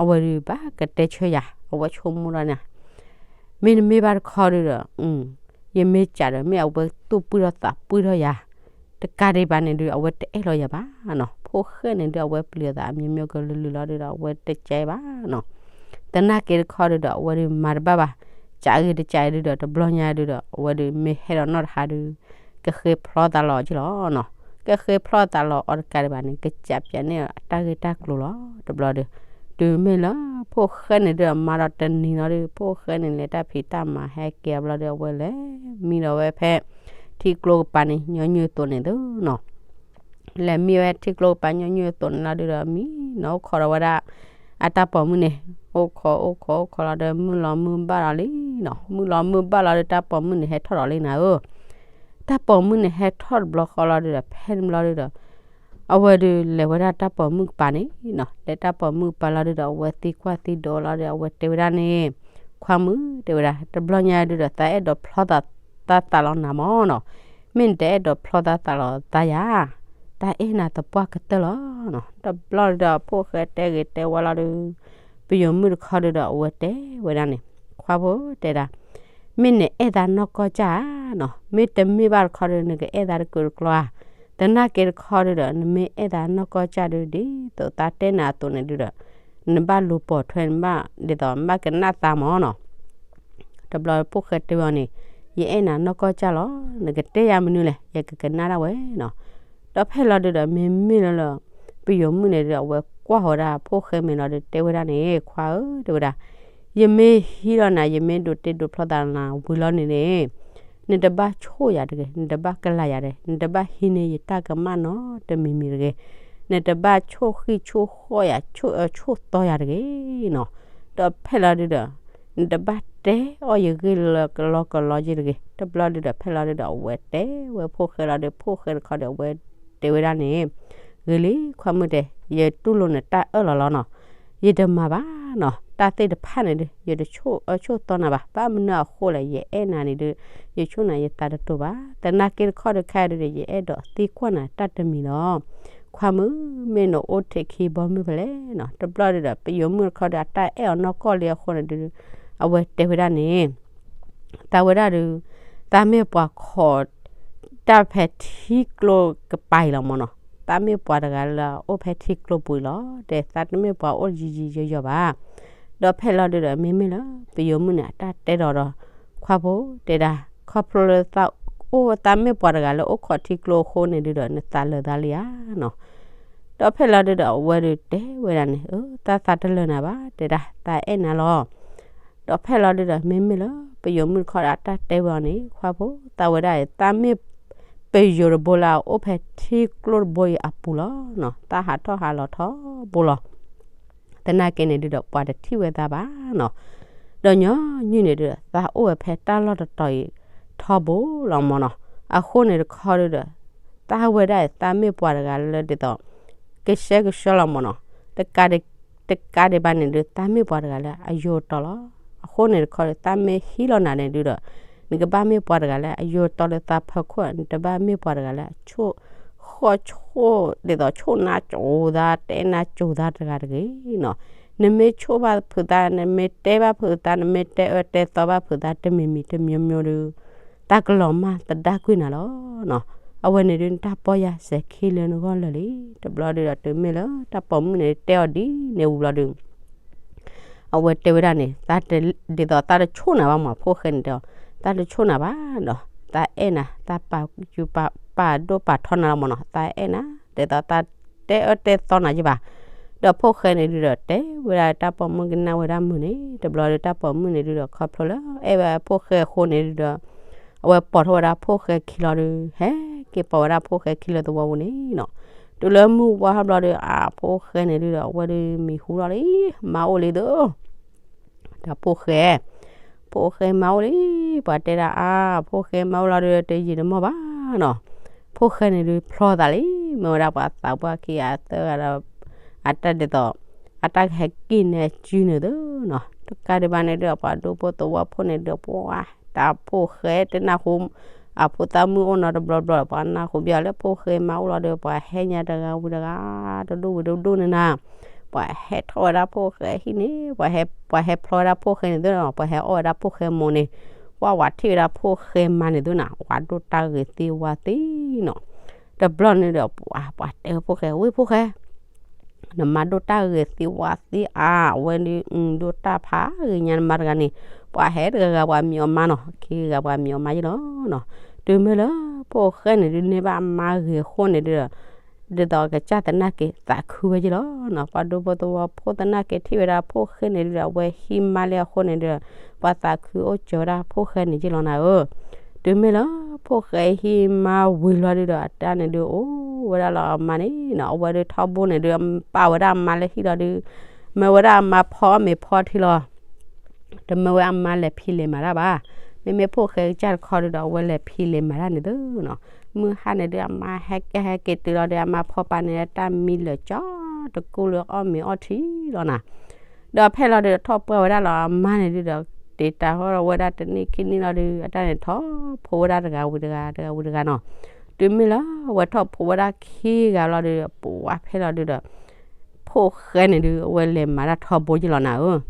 အဝဲဒုးဘၣ်ကတဲဆၢယၤ, အဝဲဆိကမိၣ်ဒၣ်န့ၣ် မ့တမ့ၢ်ဘၣ်တခီဒုးဒီး ယမ့ၢ်ကးဒီး မ့ၢ်အဝဲသူၣ်ပှံၢ်ထီၣ်သးပှံၢ်ထီၣ်ယၤ တကးဒံးဘၣ်န့ၣ်ဒုး အဝဲတအဲၣ်လီၤယၤဘၣ်နီၤ. ဖိၣ်ဃဲန့ၣ်ဒုး အဝဲပျံၤအသးအမျိုးမျိုးကလုာ်လုာ်လီၤဒုးဒီး အဝဲတကဲဘၣ်နီၤ. သနာ်က့တခီဒုးဒီး အဝဲဒုးမၤတဘၣ်ဘၣ်, ကးဂ့ၤတကးဒုးဒီး တဘျီညါဒုးဒီး အဝဲဒုးမ့ၢ်ဟဲဒီးနီၢ်တဟါဒုး ကဃ့ဖျီသးလီၤက့လီၤနီၤ. ကဃ့ဖျီသးလီၤအီၤတကးဒံးဘၣ်န့ၣ် ကစးပၠးန့ၢ်အတၢ်ဂ့ၢ်တၢ်ကျိၤလီၤ. တဘျီဒုး တုၤမ့ၢ်လၢ ဖိၣ်ဃဲန့ၣ်ဒုးမၤဒီးတနံၤလီၤဒုး ဖိၣ်ဃဲန့ၣ်လဲၤတၢ်ဖံးတၢ်မၤဟဲက့ၤအဘျီဒုး အဝဲလဲၤမံလီၤဝဲဖဲ ထံကျိကပၤန့ၣ် ညီနုၢ်အသိးန့ၣ်သုနီၤ. လဲၤမံဝဲထံကျိကပၤညီနုၢ်အသိးန့ၣ်လီၤဒုးဒီး မံနီၤ အိၣ်ခိးဒီးဝဲဒၣ် အတၢ်ပိာ်မုၣ်န့ၣ်, အိၣ်ခိး အိၣ်ခိး အိၣ်ခိးလီၤဒီး မုၢ်လီၤမုၢ်ဘၣ်လီၤလံနီၤ. မုၢ်လီၤမုၢ်ဘၣ်လီၤဒီး တၢ်ပိာ်မုၣ်န့ၣ်ဟဲထီၣ်ဒီးလံနၤဧၢ. တၢ်ပိာ်မုၣ်န့ၣ်ဟဲထီၣ်တဘျီဃီလီၤဒုးဒီး ဖဲန့ၣ်ဘျီဒုးဒီး အဝဲဒုးလဲၤဝဲဒၣ်တၢ်ပိာ်မုၣ်ကပၤန့ၣ်နီၤ. လဲၤတၢ်ပိာ်မုၣ်ကပၤလီၤဒုးဒီး အဝဲသံကွၢ်သံဒိးလီၤဒီး အဝဲတဲဝဲဒၣ်န့ၣ်, ခွါမုၣ် တဲဝဲဒၣ် တဘျီညါဒုးဒီး သးအဲၣ်ဒိးဖျီသး သးသးလီၤနၤမၢ်နီၤ. မ့ၢ်နတအဲၣ်ဒိးဖျီသးသးလီၤသးယၤ, တၢ်အဲၣ်နၤသပှၢ်ကတၢၢ်လီၤနီၤ. တဘျီဒုးဒီး ဖိၣ်ဃဲတဲဂ့ၤတဲဝါလီၤဒုး ပယိၤမုၣ်တခီဒုးဒီး အဝဲတဲဝဲဒၣ်န့ၣ်, ခွါဖိ တဲဒၣ် မ့ၢ်နအဲၣ်သးနီၢ်ကီၢ်ကၢ်ဧါနီၤ, မ့တမ့ၢ်ဘၣ်တခီဒုး နကအဲၣ်သးတကုာ်တကျီဧါ. သနာ်က့တခီဒုးဒီး နမ့ၢ်အဲၣ်သးနီၢ်ကီၢ်ကၢ်ဒုး ဒ်သိးသးတဲနၤအသိးန့ၣ်ဒုးဒီး နဘၣ်လူၤပိာ်ထွဲ နဘၣ်ဒ်သိး နဘၣ်ကနၣ်သးမၢ်နီၤ. တဘျီဖိၣ်ဃဲတဲဝဲအီၤန့ၣ်, ယအဲၣ်နၤနီၢ်ကီၢ်ကၢ်လီၤ, နကတဲယၤမနုၤလဲၣ် ယကကနၣ်ဒၣ်ဝဲနီၤ. ဒီးဖဲလီၤဒုးဒီး မ့မ့ၢ်လၢလၢ ပယိၤမုၣ်န့ၣ်ဒီး အဝဲကွၢ်ဃီၤဝဲဒၣ်ဖိၣ်ဃဲမဲာ်လီၤဒီး တဲဝဲဒၣ်န့ၣ်, ခွါဧၢ တဲဝဲဒၣ်, ယမ့ၢ်ဟံးလီၤနၤ ယမ့ၢ်ဒိးတ့ဒိးဖျီသးနၤဝံၤလီၤန့ၣ်န့ၣ် နတဘၣ်ဆိၣ်ယၤတဂ့ၤ, နတဘၣ်ကလၤယၤတဂ့ၤ, နတဘၣ်ဟံးန့ၢ်ယတၢ်ကမၣ်နီတမံၤမံၤတဂ့ၤ, နတဘၣ်ဆိၣ်ဃံဆိၣ်ဃီၣ်ယၤ ဆိၣ်အၢဆိၣ်သီယၤတဂ့ၤနီၤ. ဒီးဖဲလီၤဒုးဒီး နတဘၣ်တဲအီၣ်ယဂ့ၢ်လၢကလီကလီက့ၤတဂ့ၤ. တဘျီဒုးဒီး ဖဲလီၤဒုးဒီး အဝဲတဲဝဲဖိၣ်ဃဲလီၤဒီး ဖိၣ်ဃဲတခီဒီး အဝဲတဲဝဲဒၣ်န့ၣ်, ဂ့ၤလံ ခွါမုၣ်တဲ, ယတူၢ်လိာ်နတၢ်အၢၣ်လီၤလီၤနီၤ. ယတမၤဘၣ်နီၤ, တၢ်သ့ၣ်တဖၣ်န့ၣ်ဒုး ယတဆိၣ်အၢဆိၣ်သီနၤဘၣ်. ဘၣ်မနုၤအဃိလဲၣ် ယအဲၣ်နၤန့ၣ်ဒုး ယဆိၣ်နၤယသးတတိာ်ဘၣ်. သနာ်က့တခီဒုးခဲဒုးဒီး ယအဲၣ်ဒိးသံကွၢ်နၤတၢ်တမံၤလီၤ. ခွါမုၣ် မ့ၢ်နအိၣ်ထဲခံဘီမုၢ်ဖဲလဲၣ်နီၤ. တဘျီဒုးဒီး ပယိၤမုၣ်တခီဒီး အတၢ်အဲၣ်အီၤနီၢ်ကီၢ်လံအဃိန့ၣ်ဒုး အဝဲတဲဝဲဒၣ်န့ၣ် သးဝဲဒၣ်ဒုး သးမ့ၢ်ပှၤခိးတၢ်ဖဲထံကျိကပၤအံၤလီၤမၢ်နီၤ. သးမ့ၢ်ပှၤတဂၤလၢအအိၣ်ဖဲထံကျိပူၤအံၤလီၤ. တဲသးတမ့ၢ်ပှၤအိၣ်ယံာ်ယံာ်ယီၤယီၤဘၣ်. ဒီးဖဲလီၤဒုဒီး မ့မ့ၢ်လၢပယိၤမုၣ်န့ၣ် အတၢ်တဲဒီးဒီး ခွါဖိတဲဒၣ် ခီဖျိလၢသးအိၣ်သးမ့ၢ်ပှၤတဂၤလၢအိၣ်ခိးထံကျိအဃိန့ၣ်ဒုဒီး နသးလၢာ်သးလံဧါနီၤ. ဒီးဖဲလီၤဒုဒီး အဝဲဒုတဲဝဲဒၣ်န့ၣ် အၢ သးသးတလၢာ်နၤဘၣ် တဲဒၣ် သးအဲၣ်နၤလီၤ. ဒီးဖဲလီၤဒုဒီး မ့မ့ၢ်လၢပယိၤမုၣ်တခီဒီး အတၢ်တဲဝဲအီၤန့ၣ် ခွါဖိသးဝဲဒၣ်အံၤ သးမ့ၢ်ပယိၤတဘိလၢအအိၣ်ဖဲထံကျိတဘိအံၤအပူၤလီၤနီၤ. သးဟးထီၣ်ဟးလီၤထီဘိလီၤ. သနာ်က့န့ၣ်ဒုဒီး ပှၤတထံၣ်ဝဲသးဘၣ်နီၤ. ဒီးညီနုၢ်န့ၣ်ဒုဒီး သးအိၣ်ဝဲဖဲတၢ်လီၢ်တတီၤအံၤထီဘိလီၤမၢ်နီၤ. အဃိန့ၣ်တခီဒုဒီး သးဝဲဒၣ်အံၤ သးမ့ၢ်ပှၤတဂၤလၢဒ်သိး ကဆှဲကဆှီလီၤမၢ်နီၤ. တကးဒံး တကးဒံးဘၣ်န့ၣ်ဒု သးမ့ၢ်ပှၤတဂၤလၢအယိၤတီလီၤ. အဃိန့ၣ်တခီဒီး သးမ့ၢ်ဟံးလီၤနၤန့ၣ်ဒုဒီး နကဘၣ်မ့ၢ်ပှၤတဂၤလၢအယိၤတီလၢသးဖီခိၣ်, နတဘၣ်မ့ၢ်ပှၤတဂၤလၢအဆိၣ် ဃီၣ်ဆိၣ် ဒ်သိးဆိၣ်နါစိၤသး တဲနါစိၤသးတဂၤတဂ့ၤနီၤ. နမ့ၢ်ဆိၣ်ဘၣ်ဖုးသး, နမ့ၢ်တဲဘၣ်ဖုးသး, နမ့ၢ်တဲအၢတဲသီဘၣ်ဖုးသး တမံၤမံၤတမံၤမံၤဒု သးကလီၤမၢ်သဒါကွံာ်နၤလီၤနီၤ. အဝဲန့ၣ်ဒု နတၢ်ပီၢ်ယၢ်စဲၤခံလၢနဂီၢ်လၢာ်လံ. တဘျီဒုဒီး တုၤမ့ၢ်လၢတၢ်ပိာ်မုၣ်န့ၣ်တဲအီၤဒ်န့ၣ်ဝံၤဘျီဒု အဝဲတဲဝဲဒၣ်န့ၣ် ဒ်သိးသးတဆိၣ်နၤဘၣ်မၢ်, ဖိၣ်ဃဲန့ၣ်တဲအီၤ, သးတဆိၣ်နၤဘၣ်ဒီး သးအဲၣ်နၤ, သးပာ်ဒိၣ်ပာ်ထီနၤလီၤမၢ်နီၤ, သးအဲၣ်နၤ, ဒ်သိးသးတဲအၢတဲသီနၤယဘၣ်. ဒီးဖိၣ်ဃဲန့ၣ်ဒုဒီး တဲဝဲဒၣ်တၢ်ပိာ်မုၣ်ကနၣ်ဝဲဒၣ်မုာ်န့ၣ်, တဘျီဒုတၢ်ပိာ်မုၣ်န့ၣ်ဒုဒီး ခီဖျိလၢအဲၣ်ဝဲဖိၣ်ဃဲအဃိန့ၣ်ဒုဒီး အဝဲပိာ်ထီၣ်ဝဲဒၣ်ဖိၣ်ဃဲခံလီၤဒု ဟဲက့ၤပိာ်ဝဲဒၣ်ဖိၣ်ဃဲခံလၢသဝီပူၤန့ၣ်နီၤ. တုၤလၢမုၢ်ဝါထီၣ်ဘျီဒီး အဖိၣ်ဃဲန့ၣ်ဒုဒီး အဝဲဒုးမံၤဟူထီၣ်လံ, မါအိၣ်လံသၢ တၢ်ဖိၣ်ဃဲ, ဖိၣ်ဃဲမါအိၣ်လံ, ပှၤတဲဒၣ်အါ ဖိၣ်ဃဲမါအိၣ်လီၤဒီး တယံာ်တမီၢ်ဘၣ်နီၤ. ဖိၣ်ဃဲန့ၣ်ဒုးဖျီသးလံ, မ့ၢ်ဝဲဒၣ်ပှၤသးပှၢ်ခံဂၤသၢဂၤဒီး အတၢ်ဒ်သိး အတၢ်ကဟဲက့ၤန့ၢ်စုန့ၣ်သၢနီၤ. တကးဒံးဘၣ်န့ၣ်ဒုး ပှၤဒူဖိသဝီဖိန့ၣ်ဒုး ပှၤ တၢ်ဖိၣ်ဃဲတနၢ်ဟူ အဖိသၣ်မုၣ်အိၣ်နီတဘျီဘျီ ပှၤနၢ်ဟူဘၣ်လၢဖိၣ်ဃဲမါအိၣ်လီၤဒီး ပှၤဟဲညါတဂၤဝံၤတဂၤ တဒူၣ်ဝံၤတဒူၣ်န့ၣ်နၤ ပှၤဟဲထီၣ်ဝဲဒၣ်ဖိၣ်ဃဲဟံၣ်န့ၣ်, ပှၤဟဲဖျီဝဲဒၣ်ဖိၣ်ဃဲန့ၣ်သ့နီၤ, ပှၤဟဲအီၣ်ဝဲဒၣ်ဖိၣ်ဃဲမိၢ်န့ၣ်, ပှၤဝၤထံၣ်ဝဲဒၣ်ဖိၣ်ဃဲမါန့ၣ်သ့နီၤ, ဝၤဒိၣ်တၢ်ဂ့ၤသ့ဝါသ့နီၤ. တဘျီန့ၣ်ဒီး ပှၤ ပှၤတဲဖိၣ်ဃဲ, ဝ့ၢ်ဖိၣ်ဃဲ နမါဒိၣ်တၢ်ဂ့ၤသ့ဝါသ့အါ, အဝဲဒုးဒိၣ်တၢ်ဖးဂ့ၤညါနမါတဂၤန့ၣ်, ပှၤဟဲတဂၤဂၤပှၤမံၤအီၣ်မါနီၤ, ခံဂၤပှၤမံၤအီၣ်မါယ့လီၤနီၤ. တုၤမ့ၢ်လၢဖိၣ်ဃဲန့ၣ်ဒုး န့ၢ်ဘၣ်အမါဂ့ၤအဃိန့ၣ်ဒုး ဒ်သိးကစၢ်သနာ်က့ သးခုဝဲယ့လီၤနီၤ. ပှၤဒူဖိသဝီဖိသနာ်က့ ထံၣ်ဝဲဒၣ်ဖိၣ်ဃဲန့ၣ်ဒုးဒီး အဝဲဟံးမါလၢအဃိန့ၣ်ဒုး ပှၤသးခုအိၣ်စၢၤဝဲဒၣ်ဖိၣ်ဃဲန့ၣ်ယ့လီၤနၤဧၢ. တုၤမ့ၢ်လၢဖိၣ်ဃဲဟံးမါဝံၤလီၤဒုးဒီး အတၢ်န့ၣ်ဒုး အိၣ်ဝဲဒၣ်လီၤအမါန့ၣ်နီၤ, အဝဲဒုးထီဘိန့ၣ်ဒုး ပာ်ဝဲဒၣ်အမါလၢဟံၣ်လီၤဒုး မၢဝဲဒၣ်အမါဖီအီၣ်မ့ၤဖီထံလီၤ. တမၢဝဲအမါလဲၤဖံးလဲၤမၤတၢ်ဘၣ်. မ့မ့ၢ်ဖိၣ်ဃဲကစၢ်တခီဒုးဒီး အဝဲလဲၤဖံးလဲၤမၤတၢ်န့ၣ်သ့နီၤ. မုၢ်ဟါန့ၣ်ဒုး အမါဟဲကဲဟဲက့ၤတုၤလီၤဒီး အမါဖီပာ်န့ၣ် တၢ်မံလၢာ်ကၠီတကူလၢအီၣ်မ့ၤအီၣ်ထံလီၤနၤ. ဒီးဖဲလီၤဒုး ထီၣ်ပှၢ်ဝဲဒၣ်လီၤအမါန့ၣ်ဒုးဒီး တ့တၢ်ဟီၣ်ဝဲဒၣ်တနံၣ်ခံနံၣ်လီၤဒုး အတၢ်န့ၣ်ထီၣ်ဖိဝဲဒၣ်တဂၤဝံၤတဂၤ တဂၤဝံၤတဂၤနီၤ. တုၤမ့ၢ်လၢအဝဲထီၣ်ဖိဝဲဒၣ်ခံဂၤလီၤဒုး ပှၤဖဲလီၤဒုးဒီး ဖိၣ်ဃဲန့ၣ်ဒုး အဝဲလဲၤမၤတၢ်ထီဘိယ့လီၤနၤဧၢ.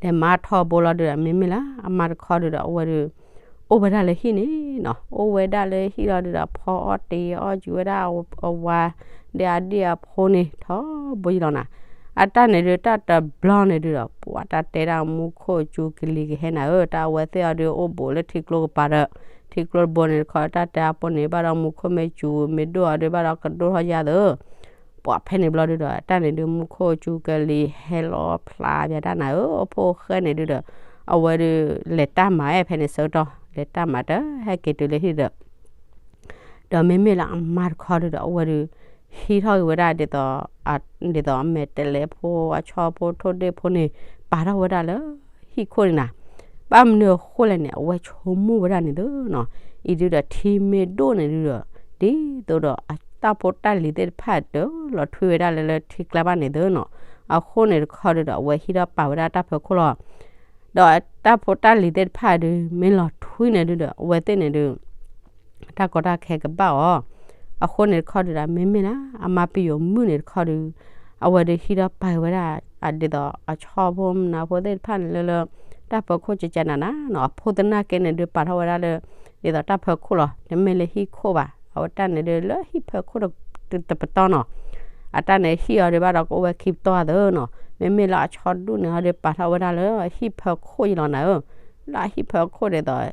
လဲၤမၤထီဘိလီၤဒုး မ့မ့ၢ်လၢအမါတခီဒုးဒီး အဝဲဒုး အိၣ်ဝဲဒၣ်လၢဟံၣ်န့ၣ်နီၤ, အိၣ်ဝဲဒၣ်လၢဟံၣ်လီၤဒုးဒီး ဖီအီၣ်တ့ၤအီၣ်က့ၤဝဲဒၣ်အဝၤ ဒီးအဒ့ၣ်အဖိန့ၣ် ထီဘိယ့လီၤနၤ. အတၢ်န့ၣ်ဒုး တၢ်တဘျီန့ၣ်ဒုးဒီး ပှၤတၢ်တဲဒၣ်မူခိၣ်စူၤကလံၤကဟဲနၤဧၢ, တၢ်အဝဲသ့ၣ်အီၤဒုးအိၣ်ဘူးလၢထံကျိကပၤဒီး ထံကျိတဘိန့ၣ်တခီ တၢ်တဲအဖိန့ၣ် ဘၣ်ဒီးမူခိၣ်မ့ၢ်စူၤ မ့ၢ်ဒိၣ်အီၤဒုး ဘၣ်ဒီးကဒိၣ်ထီၣ်ယါသၢ ပှၤဖဲန့ၣ်ဘျီဒုးဒီး တၢ်န့ၣ်ဒုး မူခိၣ်စူၤကလံၤဟဲလီၤဖျါဘၣ်တၢ်နၤဧၢ, ဖိၣ်ဃဲန့ၣ်ဒုးဒီး အဝဲဒုး လဲၤတၢ်မၤဝဲဖဲန့ၣ်ဆၢကတီၢ် လဲၤတၢ်မၤတဟဲက့ၤတုၤလၢဟံၣ်ဒီး ဒီးမ့မ့ၢ်လၢအမါတခီဒုးဒီး အဝဲဒုး ဟံးထီၣ်က့ၤဝဲဒၣ်ဒ်သိး ဒ်သိးအမဲာ်တဲးလဲးဖိ အဆီဖိထိၣ်ဒ့ၣ်ဖိန့ၣ် ပာ်ထီၣ်ဝဲဒၣ်လၢဟံၣ်ခိၣ်န့ၣ်နၤ. ဘၣ်မနုၤအဃိလဲၣ်န့ၣ် အဝဲဆိကမိၣ်ဝဲဒၣ်န့ၣ်သ့နီၤ, အံၤဒုးဒီးထံမ့ၢ်ဒိၣ်န့ၣ်ဒုးဒီး ဒ်သိးဒီးအတၢ်ဖိတၢ်လံၤသ့ၣ်တဖၣ်တလီၤထွံဝဲဒၣ်လၢလၢထံကျါဘၣ်န့ၣ်သ့နီၤ. အဃိန့ၣ်တခီဒုးဒီး အဝဲဟံးထီၣ်ပာ်ဝဲဒၣ်တၢ်ဖီခိၣ်လီၤ. ဒီးတၢ်ဖိတၢ်လံၤသ့ၣ်တဖၣ်ဒုး မ့ၢ်လီၤထွံန့ၣ်ဒုးဒီး အဝဲသ့ၣ်န့ၣ်ဒုး တၢ်ကီတၢ်ခဲကဘၣ်အီၤ. အဃိန့ၣ်တခီဒုးဒီး မ့မ့ၢ်လၢအမါပယိၤမုၣ်န့ၣ်တခီဒုး အဝဲဒုးဟံးထီၣ်ပာ်ဝဲဒၣ် ဒ်သိးအဆီဖိမနုၤဖိသ့ၣ်တဖၣ်န့ၣ်လၢလၢ တၢ်ဖီခိၣ်ကကနၤနၤနီၤ, အဖိသနာ်က့န့ၣ်ဒုးပာ်ထီၣ်ဝဲဒၣ်လၢ ဒ်သိးတၢ်ဖီခိၣ်လီၤ, တမ့ၢ်လၢဟံၣ်ခိၣ်ဘၣ်, အဝဲတၢ်န့ၣ်ဒုးလၢဟံၣ်ဖီခိၣ် တပတီၢ်နီၤ, အတၢ်န့ၣ်ဟံၣ်အီၤဒံးဘၣ်ဒီးကအိၣ်ဝဲခံပတီၢ်အသိးနီၤ, မ့မ့ၢ်လၢအဆီဒူၣ်န့ၣ်ဟီဒုးပာ်ထီၣ်ဝဲဒၣ်လၢဟံၣ်ဖၢခိၣ်ယလီၤနၤဧၢ, လၢအဟံၣ်ဖၢခိၣ်ဒ်သိး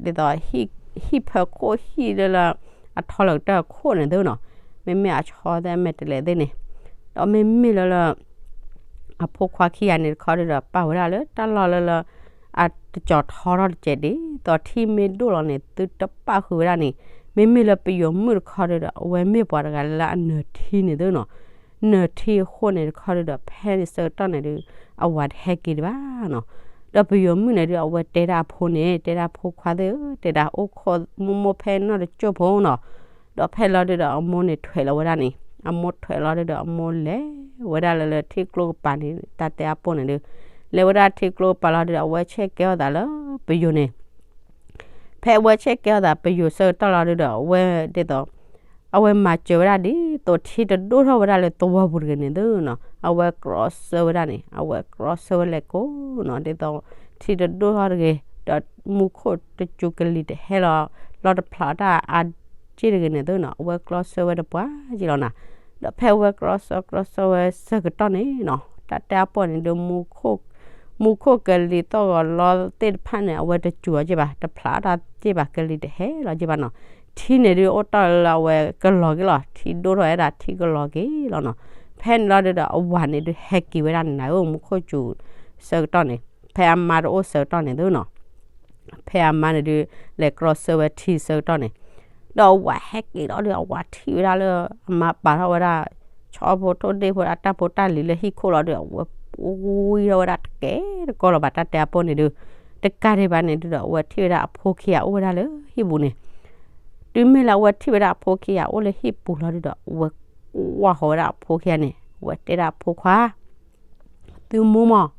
ဒ်သိး ဟံၣ်ဖၢခိၣ်ဟံၣ်လၢလၢ အထီလၢကတၢၢ်အခိၣ်န့ၣ်သုနီၤ, မ့မ့ၢ်အဆီသ့ၣ်အမဲာ်တဲးလဲးသ့ၣ်န့ၣ်, ဒီးမ့မ့ၢ်လၢလၢ အဖိခွါခံဂၤန့ၣ်တခီဒုးဒီး ပာ်ဝဲဒၣ်လၢတၢ်လီၢ်လၢလၢ အတကၠီၤထီထီၣ်တစဲးဒ်သိးထံမ့ၢ်ဒိၣ်လီၤန့ၣ် သုတပၣ်ဃုာ်ဝဲဒၣ်န့ၣ်, မ့မ့ၢ်လၢပယိၤမုၣ်တခီဒုးဒီး အဝဲမ့ၢ်ပှၤတဂၤလၢအနၢၤထံန့ၣ်သုနီၤ, နၢၤထံအဃိန့ၣ်တခီဒုးဒီး ဖဲန့ၣ်ဆၢကတီၢ်န့ၣ်ဒုး အဝၤတဟဲက့ၤဒံးဘၣ်နီၤ, ဒီးပယိၤမုၣ်န့ၣ်ဒုး အဝဲတဲဒၣ်အဖိန့ၣ် တဲဒၣ်ဖိခွါသ့ၣ်ဧၢ တဲဒၣ်အိၣ်ခိးမိၢ်မိၢ်ဖဲနီၢ်တကၠိၢ်ဖိနီၤ, ဒီးဖဲလီၤဒုးဒီးအမိၢ်န့ၣ်ထွဲးလီၤဝဲဒၣ်န့ၣ် အမိၢ်ထွဲးလီၤဒုးဒီးအမိၢ်လဲၤဝဲဒၣ်လၢလၢထံကျိကပၤန့ၣ် တၢ်တဲအပိၢ်န့ၣ်ဒုး လဲၤဝဲဒၣ်ထံကျိကပၤလီၤဒုးဒီး အဝဲဆဲးကဲအီၣ်သးလၢပယိၤန့ၣ်, ဖဲအဝဲဆဲးကဲအီၣ်သးပယိၤဆၢကတီၢ်လီၤဒုးဒီး အဝဲဒ်သိး အဝဲမၤစၢၤဝဲဒၣ်ဒ်သိးထံတဒိၣ်ထီၣ်ဝဲဒၣ်လၢသဝီပူၤတဂ့ၤန့ၣ်သုနီၤ, အဝဲကြီဆၢဝဲဒၣ်န့ၣ် အဝဲကြီဆၢဝဲလဲၤကိးနီၤ ဒ်သိး ထံတဒိၣ်ထီၣ်တဂ့ၤ, ဒီးမူခိၣ်တစူၤကလံၤတဟဲလီၤ လီၤတဖျးတၢ်အါက့ၢ်တဂ့ၤန့ၣ်သုနီၤ အဝဲကြီဆၢဝဲတပှၢ်က့လီၤနၤ, ဒီးဖဲအဝဲကြီဆၢကြီဆၢဝဲဆၢကတီၢ်န့ၣ်နီၤ တၢ်တဲအပိၢ်န့ၣ်ဒုး မူခိၣ်ကလံၤသီၣ်ဂီၤလီသ့ၣ်တဖၣ်န့ၣ် အဝဲတစူၤအီၤက့ဘၣ် တဖျးတၢ်က့ဘၣ် ကလံၤတဟဲလီၤက့ဘၣ်နီၤ, ထံန့ၣ်ဒုးအိၣ်တ့ၢ်လၢအဝဲကလီၤက့လီၤ ထံဒိၣ်ထီၣ်ဝဲဒၣ်ထံကလီၤက့လီၤနီၤ, ဖဲန့ၣ်လီၤဒုးဒီးအဝၤန့ၣ်ဒုးဟဲက့ၤဝဲဒၣ်န့ၣ်နၤဧၢ မူခိၣ်စူၤဆၢကတီၢ်န့ၣ် ဖဲအမါတအိၣ်ဆၢကတီၢ်န့ၣ်သုနီၤ ဖဲအမါန့ၣ်ဒုး လဲၤကြီဆၢဝဲထံဆၢကတီၢ်န့ၣ်, ဒီးအဝၤဟဲက့ၤလီၤဒုး အဝၤထံၣ်ဝဲဒၣ်လၢ အမါပာ်ထီၣ်ဝဲဒၣ် ဆီဖိထိၣ်ဒ့ၣ်ဖိအတၢ်ဖိတၢ်လံၤလၢဟံၣ်ခိၣ်လီၤဒုး အဝဲပှံထီၣ်ဝဲဒၣ်တကဲတကီလီၤဘၣ် တၢ်တဲအပိၢ်န့ၣ်ဒုး, တကးဒံးဘၣ်န့ၣ်ဒုးဒီး အဝဲထံၣ်ဝဲဒၣ်အဖိခံဂၤအိၣ်ဝဲဒၣ်လၢဟံၣ်ပူၤန့ၣ်, တုၤမ့ၢ်လၢအဝဲထံၣ်ဝဲဒၣ်အဖိခံဂၤအိၣ်လၢဟံၣ်ပူၤလီၤဒုးဒီး အဝဲကွၢ်ဃီၤဝဲဒၣ်အဖိခံဂၤန့ၣ် အဝဲတဲဒၣ်အဖိခွါ သုမူမီၢ်,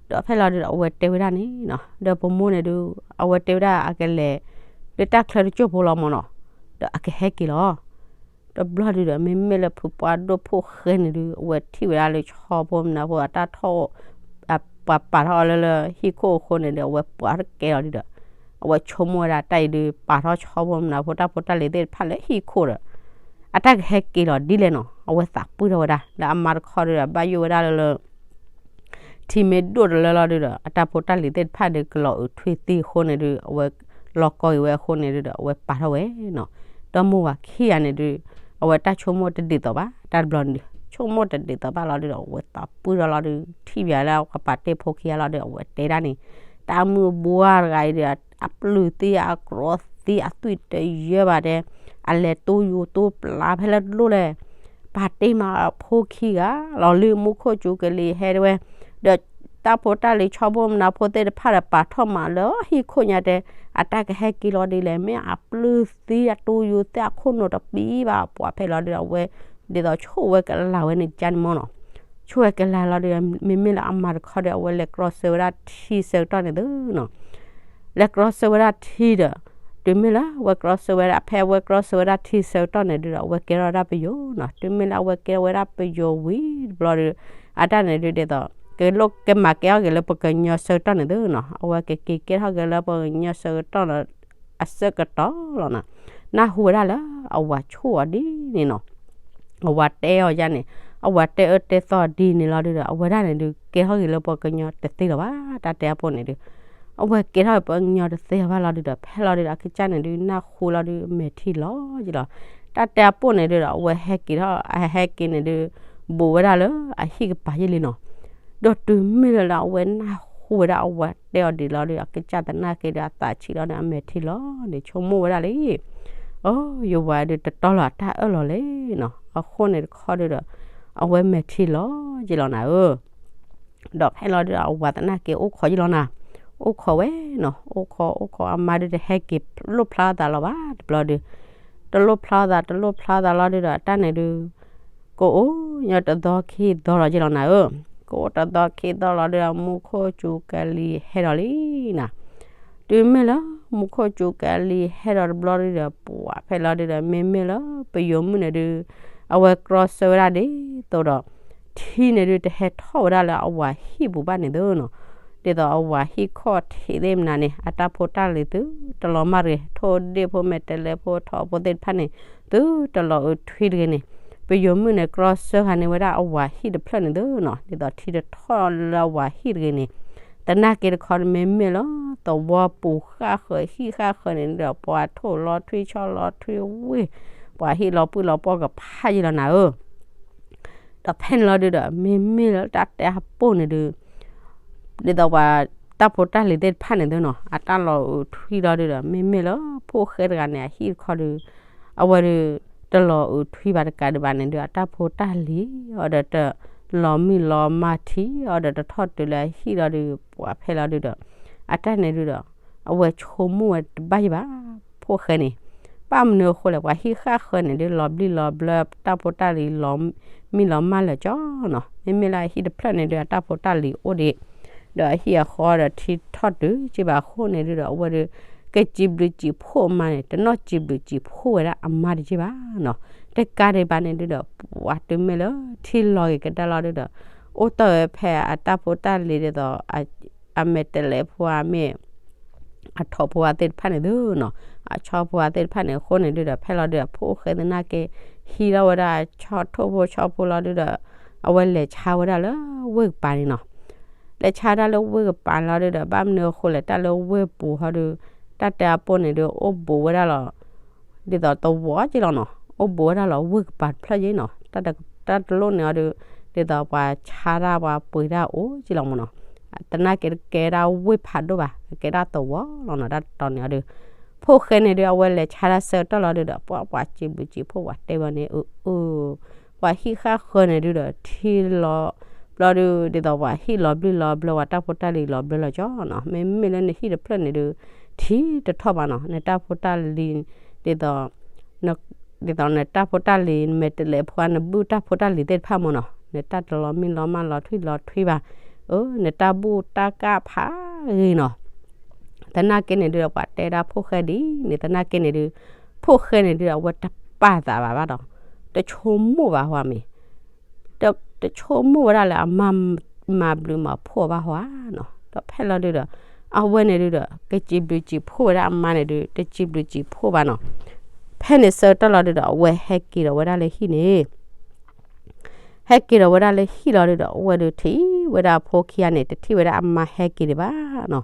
ဒီးဖဲလီၤဒုးဒီး အဝဲတဲဝဲဒၣ်န့ၣ်နီၤ, ဒီးပမိၢ်န့ၣ်ဒုး အဝဲတဲဝဲဒၣ်အကလဲၤ လၢတၢ်ချၢတစိၢ်ဖိလီၤမၢ်နီၤ, ဒီးအကဟဲက့ၤလီၤ. တဘျီဒုးဒီး မ့မ့ၢ်လၢဖုပှၢ်ဒိၣ်ဖိၣ်ဃဲန့ၣ်ဒုး အဝဲထံၣ်ဝဲဒၣ်လၢဆီဖိမနုၤဖိအတၢ်ထီၣ် ပှၤပာ်ထီၣ်အီၤလၢလၢဟံၣ်ခိၣ်အဃိန့ၣ်ဒီး အဝဲပှၤတကဲလီၤဒုးဒီး အဝဲဆိကမိၣ်ဝဲဒၣ်တၢ်အံၤဒုး ပာ်ထီၣ်ဆီဖိမနုၤဖိတၢ်ဖိတၢ်လံၤသ့ၣ်တဖၣ်လၢဟံၣ်ခိၣ်ဒီး အတၢ်ကဟဲက့ၤလီၤဒ်လဲၣ်နီၤ, အဝဲသးပှၢ်ထီၣ်ဝဲဒၣ် လၢအမါတခီဒုးဒီး ဘၣ်ယိၣ်ဝဲဒၣ်လၢလၢ ထံမ့ၢ်ဒိၣ်တလၢလီၤဒုးဒီး အတၢ်ဖိတၢ်လံၤသ့ၣ်တဖၣ်ဒုး ကလီၤအုးထွံၣ်သံအဃိန့ၣ်ဒုး အဝဲလီၤကီက့ၤဝဲအဃိန့ၣ်ဒုးဒီး အဝဲပာ်ထီၣ်ဝဲနီၤ. ဒီးမိၢ်ဝၤခံဂၤန့ၣ်ဒုး အဝဲတၢ်ဆိကမိၣ်တဒ်သိးဘၣ် တၢ်တဘျီန့ၣ်ဒုး ဆိကမိၣ်တဒ်သိးဘၣ်လီၤဒုးဒီး အဝဲသးပှၢ်ထီၣ်လီၤဒုး ထံၣ်ဘၣ်လၢအကပၤတ့ၢ်ဖိခံဂၤလီၤဒုး အဝဲတဲဒၣ်န့ၣ် တၢ်မုၢ်အဘှါတဂၤအံၤဒီး အပျုၢ်သံ အကြီသံ အသွံၣ်တယၢဘၣ်တဲ အလဲၤတူၢ်ယူၤတူၢ်ပျါဖဲလၢတလိၣ်လဲၣ် ပာ်တ့ၢ်မးအဖိခံဂၤလီၤလၢမူခိၣ်စူၤကလံၤဟဲတဲဝဲ, ဒီးတၢ်ဖိတၢ်လံၤဆီဖိမနုၤဖိသ့ၣ်တဖၣ်ဒီး ပာ်ထီၣ်မးလၢဟံၣ်ခိၣ်ညါတဲ, အတၢ်ကဟဲက့ၤလီၤဒ်လဲၣ် မ့ၢ်အပျုၢ်သံ အတူၢ်ယူၤသံ အခိၣ်နူာ်တပံဘၣ် ပှၤဖဲလီၤဒုးဒီး အဝဲဒ်သိးဆိၣ်ဝဲကလၤဝဲန့ၣ်ကန့ၣ်မၢ်နီၤ. ဆိၣ်ဝဲကလၤလီၤဒုးဒီး မ့မ့ၢ်လၢအမါတခီဒီး အဝဲလဲၤကြီဆၢဝဲဒၣ်ထံဆၢကတီၢ်န့ၣ်သုနီၤ လဲၤကြီဆၢဝဲဒၣ်ထံဒီး တုၤမ့ၢ်လၢအဝဲကြီဆၢဝဲဒၣ် ဖဲအဝဲကြီဆၢဝဲဒၣ်ထံဆၢကတီၢ်န့ၣ်ဒုးဒီး အဝဲကဲထီၣ်ဝဲဒၣ်ပယိၤနီၤ. တုၤမ့ၢ်လၢအဝဲကဲထီၣ်ဝဲဒၣ်ပယိၤဝံၤတဘျီဒီး အတၢ်န့ၣ်ဒုးဒ်သိး ကလိၣ်ကမၤကဲထီၣ်က့ၤလၢပှၤကညီဆၢကတီၢ်န့ၣ်သုနီၤ. အဝဲကက့ၤကဲထီၣ်က့ၤလၢပှၤကညီဆၢကတီၢ်ဒီး အဆၢကတီၢ်လီၤနီၤ. နၢ်ဟူဝဲဒၣ်လၢအဝၤဆိၣ်အီၤဒ်န့ၣ်နီၤ အဝၤတဲအီၤယါန့ၣ် အဝၤတဲအၢတဲသီဒ်န့ၣ်လီၤဒုးဒီး အဝဲဒၣ်န့ၣ်ဒုး ကဲထီၣ်က့ၤလၢပှၤကညီတသ့လၢၤဘၣ် တၢ်တဲအပိၢ်န့ၣ်ဒုး အဝဲကဲထီၣ်ပှၤကညီတသ့လၢၤဘၣ်လီၤဒုးဒီး ဖဲလီၤဒုးဒီး အကစၢ်န့ၣ်ဒုး နၢ်ဟူလီၤဒုး အမဲာ်ထံလီၤယံလီၤ. တၢ်တဲအပိၢ်န့ၣ်ဒုးဒီး အဝဲဟဲက့ၤထီၣ် အဟဲက့ၤန့ၣ်ဒုး ဘူးဝဲဒၣ်လၢအဟံၣ်ကပၤယံလံနီၤ. ဒီးတုၤမ့ၢ်လၢလၢအဝဲနၢ်ဟူဝဲဒၣ်အဝၤတဲအီၤဒ်လီၤဒုး အကစၢ်သနာ်က့ဒီး အသးဆံးလီၤန့ၣ် အမဲာ်ထံလီၤန့ၣ် ဆိကမိၣ်ဝဲဒၣ်လံ အိ ယဝၤဒုးတတီလီၤအတၢ်အၢၣ်လီၤလဲၣ်နီၤ. အဃိန့ၣ်တခီဒုးဒီး အဝဲမဲာ်ထံလီၤယံလီၤနၤဧၢ ဒီးဖဲလီၤဒုးဒီး အဝၤသနာ်က့အိၣ်ခိးယံလီၤနၤ. အိၣ်ခိးဝဲနီၤ အိၣ်ခိးအိၣ်ခိး အမါဒုးတဟဲက့ၤလိၣ်ဖျါသးလီၤဘၣ်တဘျီဒုး တလိၣ်ဖျါသး တလိၣ်ဖျါသးလီၤဒုးဒီး အတၢ်န့ၣ်ဒုး ကအိၣ်ညီတသီခံသီလီၤယံလီၤနၤဧၢ. ကအိၣ်တသီခံသီလီၤဒုးဒီး မူခိၣ်စူၤကလံၤဟဲဒီးလံနၤ. တုၤမ့ၢ်လၢ မူခိၣ်စူၤကလံၤဟဲဒီးတဘျီဒုးဒီး ပှၤဖဲလီၤဒုးဒီး မ့မ့ၢ်လၢပယိၤမုၣ်န့ၣ်ဒုး အဝဲကြီဆၢဝဲဒၣ်ဒ်သိးဒီး ထံန့ၣ်ဒုး တဟဲထီၣ်ဝဲဒၣ်လၢအဝၤဟံၣ်ပူၤဘၣ်န့ၣ်သုနီၤ. ဒ်သိးအဝၤဟံၣ်ခီၣ်ထံးသ့ၣ်မနုၤန့ၣ် အတၢ်ဖိတၢ်လံၤသုတလီၤမၢ်တဂ့ၤ ထိၣ်ဒ့ၣ်ဖိ မဲာ်တဲးလဲးဖိ ထိးဖိသ့ၣ်တဖၣ်န့ၣ် သုတလီၤအုးထွံတဂ့ၤန့ၣ်, ပယိၤမုၣ်န့ၣ် ကြီဆၢဃာ်န့ၢ်ဝဲဒၣ်အဝၤဟံၣ်တဖျၢၣ်န့ၣ်သုနီၤ, ဒ်သိးထံတထီၣ်လၢအဝၤဟံၣ်တဂ့ၤန့ၣ်, သနာ်က့တခီမ့မ့ၢ်လၢ သဝီပူၤဃၣ်ဃၢၤဟံၣ်ဃၣ်ဃၢၤန့ၣ်ဒီး ပှၤထိၣ်လီၤထွံဆီလီၤထွံဝ့ၢ်, ပှၤဟံၣ်လီၤပှံၢ်လီၤပှီၢ်ကဖးယံာ်လီၤနၤဧၢ ဒီးဖဲန့ၣ်လီၤဒုဒီး မ့မ့ၢ်လၢတၢ်တဲအပူၤန့ၣ်ဒု, ဒ်သိးပှၤတၢ်ဖိတၢ်လံၤသ့ၣ်တဖၣ်န့ၣ်သုနီၤ, အတၢ်လီၤအုးထွံလီၤဒုဒီး မ့မ့ၢ်လၢဖိၣ်ဃဲတဂၤန့ၣ် အဟံၣ်တခီဒု, အဝဲဒု တလီၤအုးထွံဘၣ်တကးဒံးဘၣ်န့ၣ်ဒု အတၢ်ဖိတၢ်လံၤအီၤဒီးတလီၤမံလီၤမၢ်ထံအီၤဒီးတထီၣ်တုၤလၢအဟံၣ်လီၤဒု, ပှၤဖဲလီၤဒုဒီး အတၢ်န့ၣ်ဒုဒီး အဝဲဆိကမိၣ်ဝဲတဘၣ်ယံၤဘၣ်, ဖိၣ်ဃဲန့ၣ် ဘၣ်မနုၤအဃိလဲၣ်, ပှၤဟံၣ်ဃၣ်ဃၢၤန့ၣ်ဒု လီၤဘျံးလီၤဘျၢ တၢ်ဖိတၢ်လံၤလီၤမံလီၤမၢ်လၢာ်ကၠီနီၤ, မ့မ့ၢ်လၢအဟံၣ်တဖျၢၣ်န့ၣ်ဒု အတၢ်ဖိတၢ်လံၤအိၣ်ဒံး, ဒီးအဟံၣ်အဃီဒီးထံထီၣ်တုၤက့ဘၣ်အဃိန့ၣ်ဒုဒီး အဝဲဒု ကစံးဘျုးစံးဖှိၣ်အမါန့ၣ် တနီၣ်စံးဘျုးစံးဖှိၣ်ဝဲဒၣ်အမါတက့ၢ်ဘၣ်နီၤ, တကးဒံးဘၣ်န့ၣ်ဒုဒီး ပှၤတုၤမ့ၢ်လၢထံလီၤက့ၤကဒါလီၤဒုဒီး အိၣ်တ့ၢ်ဝဲဖဲအတၢ်ဖိတၢ်လံၤဒ်သိး အမဲာ်တဲးလဲးဖိဧါမ့ၢ် အထိၣ်ဖိဧါသ့ၣ်တဖၣ်န့ၣ်သုနီၤ, အဆီဖိဧါသ့ၣ်တဖၣ်န့ၣ်အဃိန့ၣ်ဒုဒီး ဖဲလီၤဒုဒီး ဖိၣ်ဃဲသနာ်က့ ဟံးထီၣ်ဝဲဒၣ်ဆီထိၣ်ဖိဆီဖိလီၤဒုဒီး အဝဲလဲၤဆါဝဲဒၣ်လၢဝ့ၢ်ကပၤန့ၣ်နီၤ, လဲၤဆါဒၣ်လၢဝ့ၢ်ကပၤလီၤဒုဒီး ဘၣ်မနုၤအဃိလဲၣ် တၢ်လၢဝ့ၢ်ပူၤဟီဒု တၢ်တဲအပူၤန့ၣ်ဒု အိၣ်ဘူးဝဲဒၣ်လီၤ ဒ်သိးသဝီက့လီၤနီၤ, အိၣ်ဘူးဝဲဒၣ်လီၤဝ့ၢ်ကပၤတဖျၢၣ်က့နီၤ, တၢ်တလိၣ်န့ၣ်အီၤဒု ဒ်သိးပှၤဆါတၢ်ပှၤပှ့ၤတၢ်အိၣ်က့လီၤမ့ၢ်နီၤ, သနာ်က့တကဲဒၣ်ဝ့ၢ်ဖးဒိၣ်ဘၣ်, ကဲဒၣ်သဝီလီၤနီၤ, တၢ်တတီၤန့ၣ်အီၤဒု ဖိၣ်ဃဲန့ၣ်ဒု အဝဲလဲၤဆါတၢ်ဆၢကတီၢ်လီၤဒုဒီး ပှၤပှၤစံးဘျုးစံးဖှိၣ်ပှၤတဲဘၣ်န့ၣ် အၢ အၢ ပှၤဟံၣ်ဃၣ်ဃၢၤန့ၣ်ဒုဒီး ထံလီၤဘျီဒု ဒ်သိးပှၤဟံၣ်လီၤဘျုးလီၤဘျၢ ပှၤတၢ်ဖိတၢ်လံၤလီၤဘျၢလီၤကၠီနီၤ, မ့မ့ၢ်လၢနဟံၣ်တဖျၢၣ်န့ၣ်ဒု ထံတထီၣ်ဘၣ်နီၤ, နတၢ်ဖိတၢ်လံၤ ဒ်သိး ဒ်သိးနတၢ်ဖိတၢ်လံၤ နမဲာ်တဲးလဲးဖိ နဘုၣ်တၢ်ဖိတၢ်လံၤသ့ၣ်တဖၣ်မ့ၢ်နီၤ, နတၢ်တလီၤမံလီၤမၢ်လီၤထွံလီၤထွံဘၣ်, အၢ နတၢ်ဘူၣ်တၢ်ကၣ်ဖးဂ့ၤနီၤ, သနာ်က့န့ၣ်ဒုဒီး ပှၤတဲဒၣ်ဖိၣ်ဃဲဒ်န့ၣ် သနာ်က့န့ၣ်ဒု ဖိၣ်ဃဲန့ၣ်ဒုဒီး အဝဲတပာ်သးဘၣ်ဘၣ်ဒီး တဆိကမိၣ်ဘၣ်ဟီမ့ၢ် တဆိကမိၣ်ဝဲဒၣ်လၢအမါမၤဘျုးမၤဖှိၣ်ဘၣ်ဟီဧါနီၤ, ဒီးဖဲလီၤဒုဒီး အဝဲန့ၣ်ဒုဒီး ကစံးဘျုးစံးဖှိၣ်ဝဲဒၣ်အမါန့ၣ်ဒု တစံးဘျုးစံးဖှိၣ်ဘၣ်နီၤ, ဖဲန့ၣ်ဆၢကတီၢ်လီၤဒုဒီး အဝဲဟဲက့ၤဒီးဝဲဒၣ်လၢဟံၣ်န့ၣ် ဟဲက့ၤဒီးဝဲဒၣ်လၢဟံၣ်လီၤဒုဒီး အဝဲဒုးထံၣ်ဝဲဒၣ်အဖိခံဂၤန့ၣ် တထံၣ်ဝဲဒၣ်အမါဟဲက့ၤဒံးဘၣ်နီ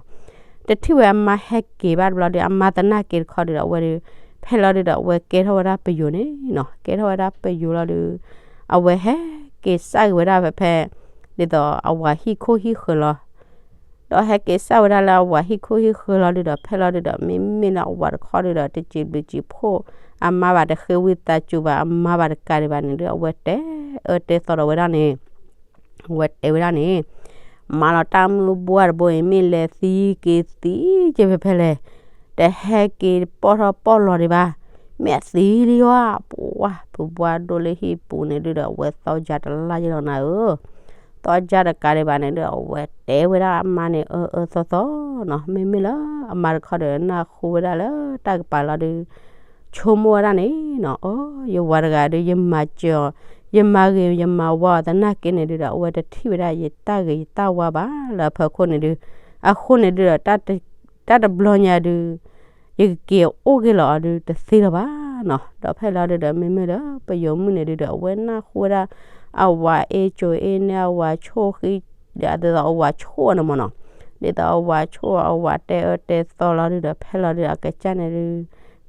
ၤ, တထံၣ်ဝဲအမါဟဲက့ၤဘၣ်တဘျီဒု အမါသနာ်က့တခီဒုဒီး အဝဲဒုး ဖဲလီၤဒုဒီး အဝဲကဲထီၣ်ဝဲဒၣ်ပယိၤန့ၣ်နီၤ, ကဲထီၣ်ဝဲဒၣ်ပယိၤလီၤဒု အဝဲဟဲက့ၤစၢ်က့ၤဝဲဒၣ်ဖဲဖဲ ဒ်သိးအဝၤဟံၣ်ခိၣ်ဟံၣ်ဃၢၤလီၤ ဒီးဟဲက့ၤစၢ်ဝဲဒၣ်လၢအဝၤဟံၣ်ခိၣ်ဟံၣ်ဃၢၤလီၤဒုဒီး ဖဲလီၤဒုဒီး မ့မ့ၢ်လၢအဝၤတခီဒုဒီး တစံးဘျုးစံးဖှိၣ်အမါဘၣ် တဃ့ဝံသးစူၤဘၣ်အမါဘၣ်တကးဒံးဘၣ်န့ၣ်ဒု အဝဲတဲအၢတဲသီဒီးဝဲဒၣ်န့ၣ် အဝဲတဲဝဲဒၣ်န့ၣ် မၤလီၤတၢ်မုၢ်ဘှၢ်တဘိအံၤ မ့ၢ်လဲၤသံက့ၤသံက့ၤဖဲဖဲလဲၣ်, တဟဲက့ၤပီၣ်ထီၣ်ပီၣ်လီၤဒံးဘၣ်, မ့ၢ်အသံလံဧါ, ပှၤ ပဘှါဒိၣ်လၢဟံၣ်ပူၤန့ၣ်ဒုဒီး အဝဲသီယါတလါယဲလီၤနၤဧၢ, သီယါတကးဒံးဘၣ်န့ၣ်ဒု အဝဲတဲဝဲဒၣ်အမါန့ၣ် အၢအၢသီသီနီၤ, မ့မ့ၢ်လၢအမါတခီဒီး နၢ်ဟူဝဲဒၣ်လၢတၢ်ကပၤလီၤဒု ဆိကမိၣ်ဝဲဒၣ်န့ၣ်နီၤ, အိ ယဝၤတဂၤဒု ယမၤစၢၤအီၤ, ယမၤဂ့ၤယမၤဝါအီၤသနာ်က့န့ၣ်ဒုဒီး အဝဲတထံၣ်ဝဲဒၣ်ယတၢ်ဂ့ၤယတၢ်ဝါဘၣ်လၢအဖီခိၣ်န့ၣ်ဒု, အဃိန့ၣ်ဒုဒီး တၢ်တဘျီညါဒု ယကက့ၤအိၣ်ဂ့ၤလီၤအီၤဒု တသ့လၢၤဘၣ်နီၤ, ဒီးဖဲလီၤဒုဒီး မ့မ့ၢ်လၢပယိၤမုၣ်န့ၣ်ဒုဒီး အဝဲနၢ်ဟူဝဲဒၣ် အဝၤအ့ၣ်ကၠိအ့ၣ်န့ၣ် အဝၤဆိၣ်ဃံ ဒ်သိးအဝၤဆိၣ်အီၤန့ၣ်မ့ၢ်နီၤ, ဒ်သိးအဝၤဆိၣ်အဝၤတဲအၢတဲသီလီၤဒုဒီး ဖဲလီၤဒုဒီး အကစၢ်န့ၣ်ဒု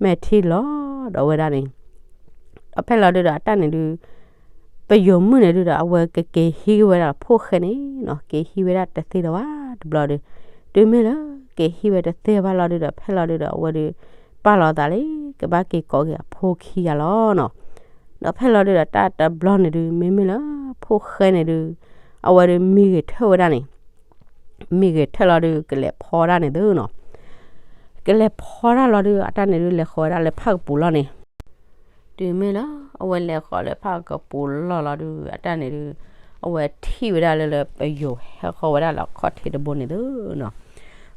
မဲာ်ထံလီၤဒီးဝဲဒၣ်န့ၣ် ဒီးဖဲလီၤဒုဒီး အတၢ်န့ၣ်ဒု ပယိၤမုၣ်န့ၣ်ဒုဒီး အဝဲကက့ၤဟံးဝဲဒၣ်ဖိၣ်ဃဲန့ၣ်နီၤ, က့ၤဟံးဝဲဒၣ်တသ့လၢၤဘၣ်တဘျီဒု, တုၤမ့ၢ်လၢ က့ၤဟံးဝဲတသ့ဘၣ်လီၤဒုဒီး ဖဲလီၤဒုဒီး အဝဲဒု ပာ်လီၤသးလၢ ကဘၣ်က့ၤကိးက့ၤအဖိခံဂၤလီၤနီၤ, ဒီးဖဲလီၤဒုဒီး တၢ်တဘျီန့ၣ်ဒု မ့မ့ၢ်လၢ ဖိၣ်ဃဲန့ၣ်ဒု အဝဲဒု မံဂ့ၤထၢၣ်ဝဲဒၣ်န့ၣ် မံဂ့ၤထၢၣ်လီၤဒု ကလဲၤဖီဒၣ်န့ၣ်သုနီၤ, ကလဲၤဖီဒၣ်လီၤဒု အတၢ်န့ၣ်ဒု လဲၤဃီၤဝဲဒၣ်လၢဖၣ်ကပူၤလီၤန့ၣ်, တုၤမ့ၢ်လၢ အဝဲလဲၤဃီၤလၢဖၣ်ကပူၤလီၢ်လီၤဒု အတၢ်န့ၣ်ဒု အဝဲထံၣ်ဝဲဒၣ်လၢလၢပယိၤဟဲဃီၤဝဲဒၣ်လၢအခီၣ်ထံးတဘိန့ၣ်သုနီၤ,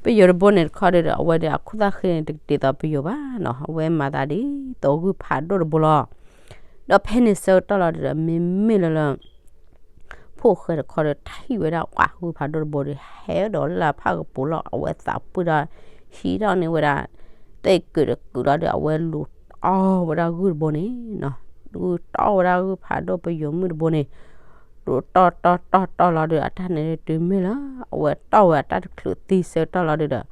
ပယိၤတဘိန့ၣ်တခီဒုဒီး အဝဲဒု အခိၣ်သၣ်ဃ့န့ၣ် တဒ်သိးပယိၤဘၣ်နီၤ, အဝဲမၤသးဒ်သိးဂုၢ်ဖးဒိၣ်တဘိလီၤ, ဒီးဖဲန့ၣ်ဆၢကတီၢ်လီၤဒုဒီး မ့မ့ၢ်လၢလၢ ဖိၣ်ဃဲတခီဒီး ထံၣ်ဝဲဒၣ်ပှၤဂုၢ်ဖးဒိၣ်တဘိဒီး ဟဲဒီးလၢဖၣ်ကပူၤလီၤ အဝဲသးပှၢ်ဒီး ဟံးထီၣ်န့ၢ်ဝဲဒၣ် သ့ၣ်ကုာ်တကုာ်လီၤဒီး အဝဲလူၤ အီၣ်ဝဲဒၣ်ဂုၢ်တဘိန့ၣ်နီၤ, ဂုၢ်တီၢ်ဝဲဒၣ်ဂုၢ်ဖးဒိၣ်ပယိၤမုၣ်တဘိန့ၣ်, ဒိၣ်တီၢ်တီၢ်တီၢ်တီၢ်လီၤဒီး အတၢ်န့ၣ်ဒုး တုၤမ့ၢ်လၢ အဝဲတီၢ်ဝဲအတၢ်တချုးသံဆၢကတီၢ်လီၤဒုးဒီး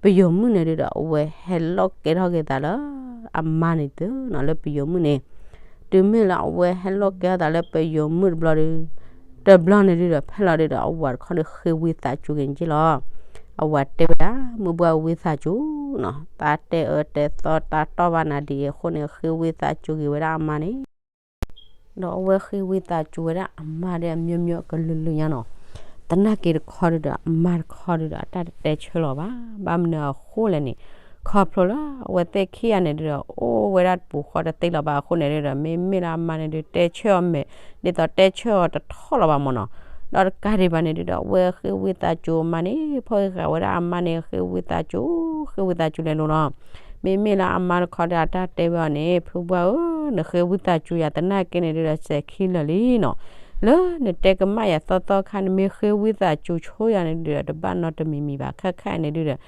ပယိၤမုၣ်န့ၣ်ဒုးဒီး အဝဲဟဲလိာ်ကဲထီၣ်က့ၤသးလၢ အမါန့ၣ်သုနီၤ, လၢပယိၤမုၣ်န့ၣ်, တုၤမ့ၢ်လၢအဝဲဟဲလိာ်ကဲထီၣ်သးလၢပယိၤမုၣ်တဘျီဒီး, တဘျီန့ၣ်ဒုးဒီး ဖဲလီၤဒုးဒီး အဝၤတခီဒီးဃ့ဝံသးစူၤက့ၤန့ၣ်က့လီၤ. အဝၤတဲဝဲဒၣ် မုၢ်ဘှၢ်ဝံသးစူၤနီၤ, တၢ်တဲအၢတဲသီတၢ်တီၢ်ဘၣ်နၤဒ်အံၤအဃိန့ၣ် ဃ့ဝံသးစူၤက့ၤဝဲဒၣ်အမါန့ၣ် ဒီးအဝဲဃ့ဝံသးစူၤဝဲဒၣ်အမါဒီးအမျိုးမျိုးအကလုာ်လုာ်ညါနီၤ. သနာ်က့တခီဒုးဒီး အမါတခီဒုးဒီး အတၢ်တတဲဆၢလီၤဘၣ်. ဘၣ်မနုၤအဃိလဲၣ်န့ၣ်, ခီဖျိလၢအဝဲသ့ၣ်ခံဂၤန့ၣ်ဒုးဒီး အိၣ်ဝဲဒၣ်တပူၤဃီတသ့လီၤဘၣ်အဃိန့ၣ်ဒုးဒီး မ့မ့ၢ်လၢအမါန့ၣ်ဒုး တဲဆၢအီၤမဲာ်, ဒ်သိးတဲဆၢအီၤတထီၣ်လီၤဘၣ်မ့ၢ်နီၤ. ဒီးတကးဒံးဘၣ်န့ၣ်ဒုးဒီး အဝဲဃ့ဝံသးစူၤအမါန့ၣ် ဖီၣ်ဃာ်ဝဲဒၣ်အမါန့ၣ် ဃ့ဝံသးစူၤ, ဃ့ဝံသးစူၤလဲၤလိၤလီၤ. မ့မ့ၢ်လၢအမါတခီဒီး အတၢ်တဲဝဲအီၤန့ၣ် ဖုဘှၢ်ဧၢ, နဃ့ဝံသးစူၤယၤသနာ်က့န့ၣ်ဒုးဒီး စဲၤခံလၢာ်လံနီၤ. လၢနတဲကမၣ်ယၤသီသီခါ နမ့ၢ်ဃ့ဝံသးစူၤဆိယၤန့ၣ်ဒုးဒီး တဘၣ်နီတမံၤမံၤဘၣ်. ခဲခါအံၤန့ၣ်ဒုးဒီး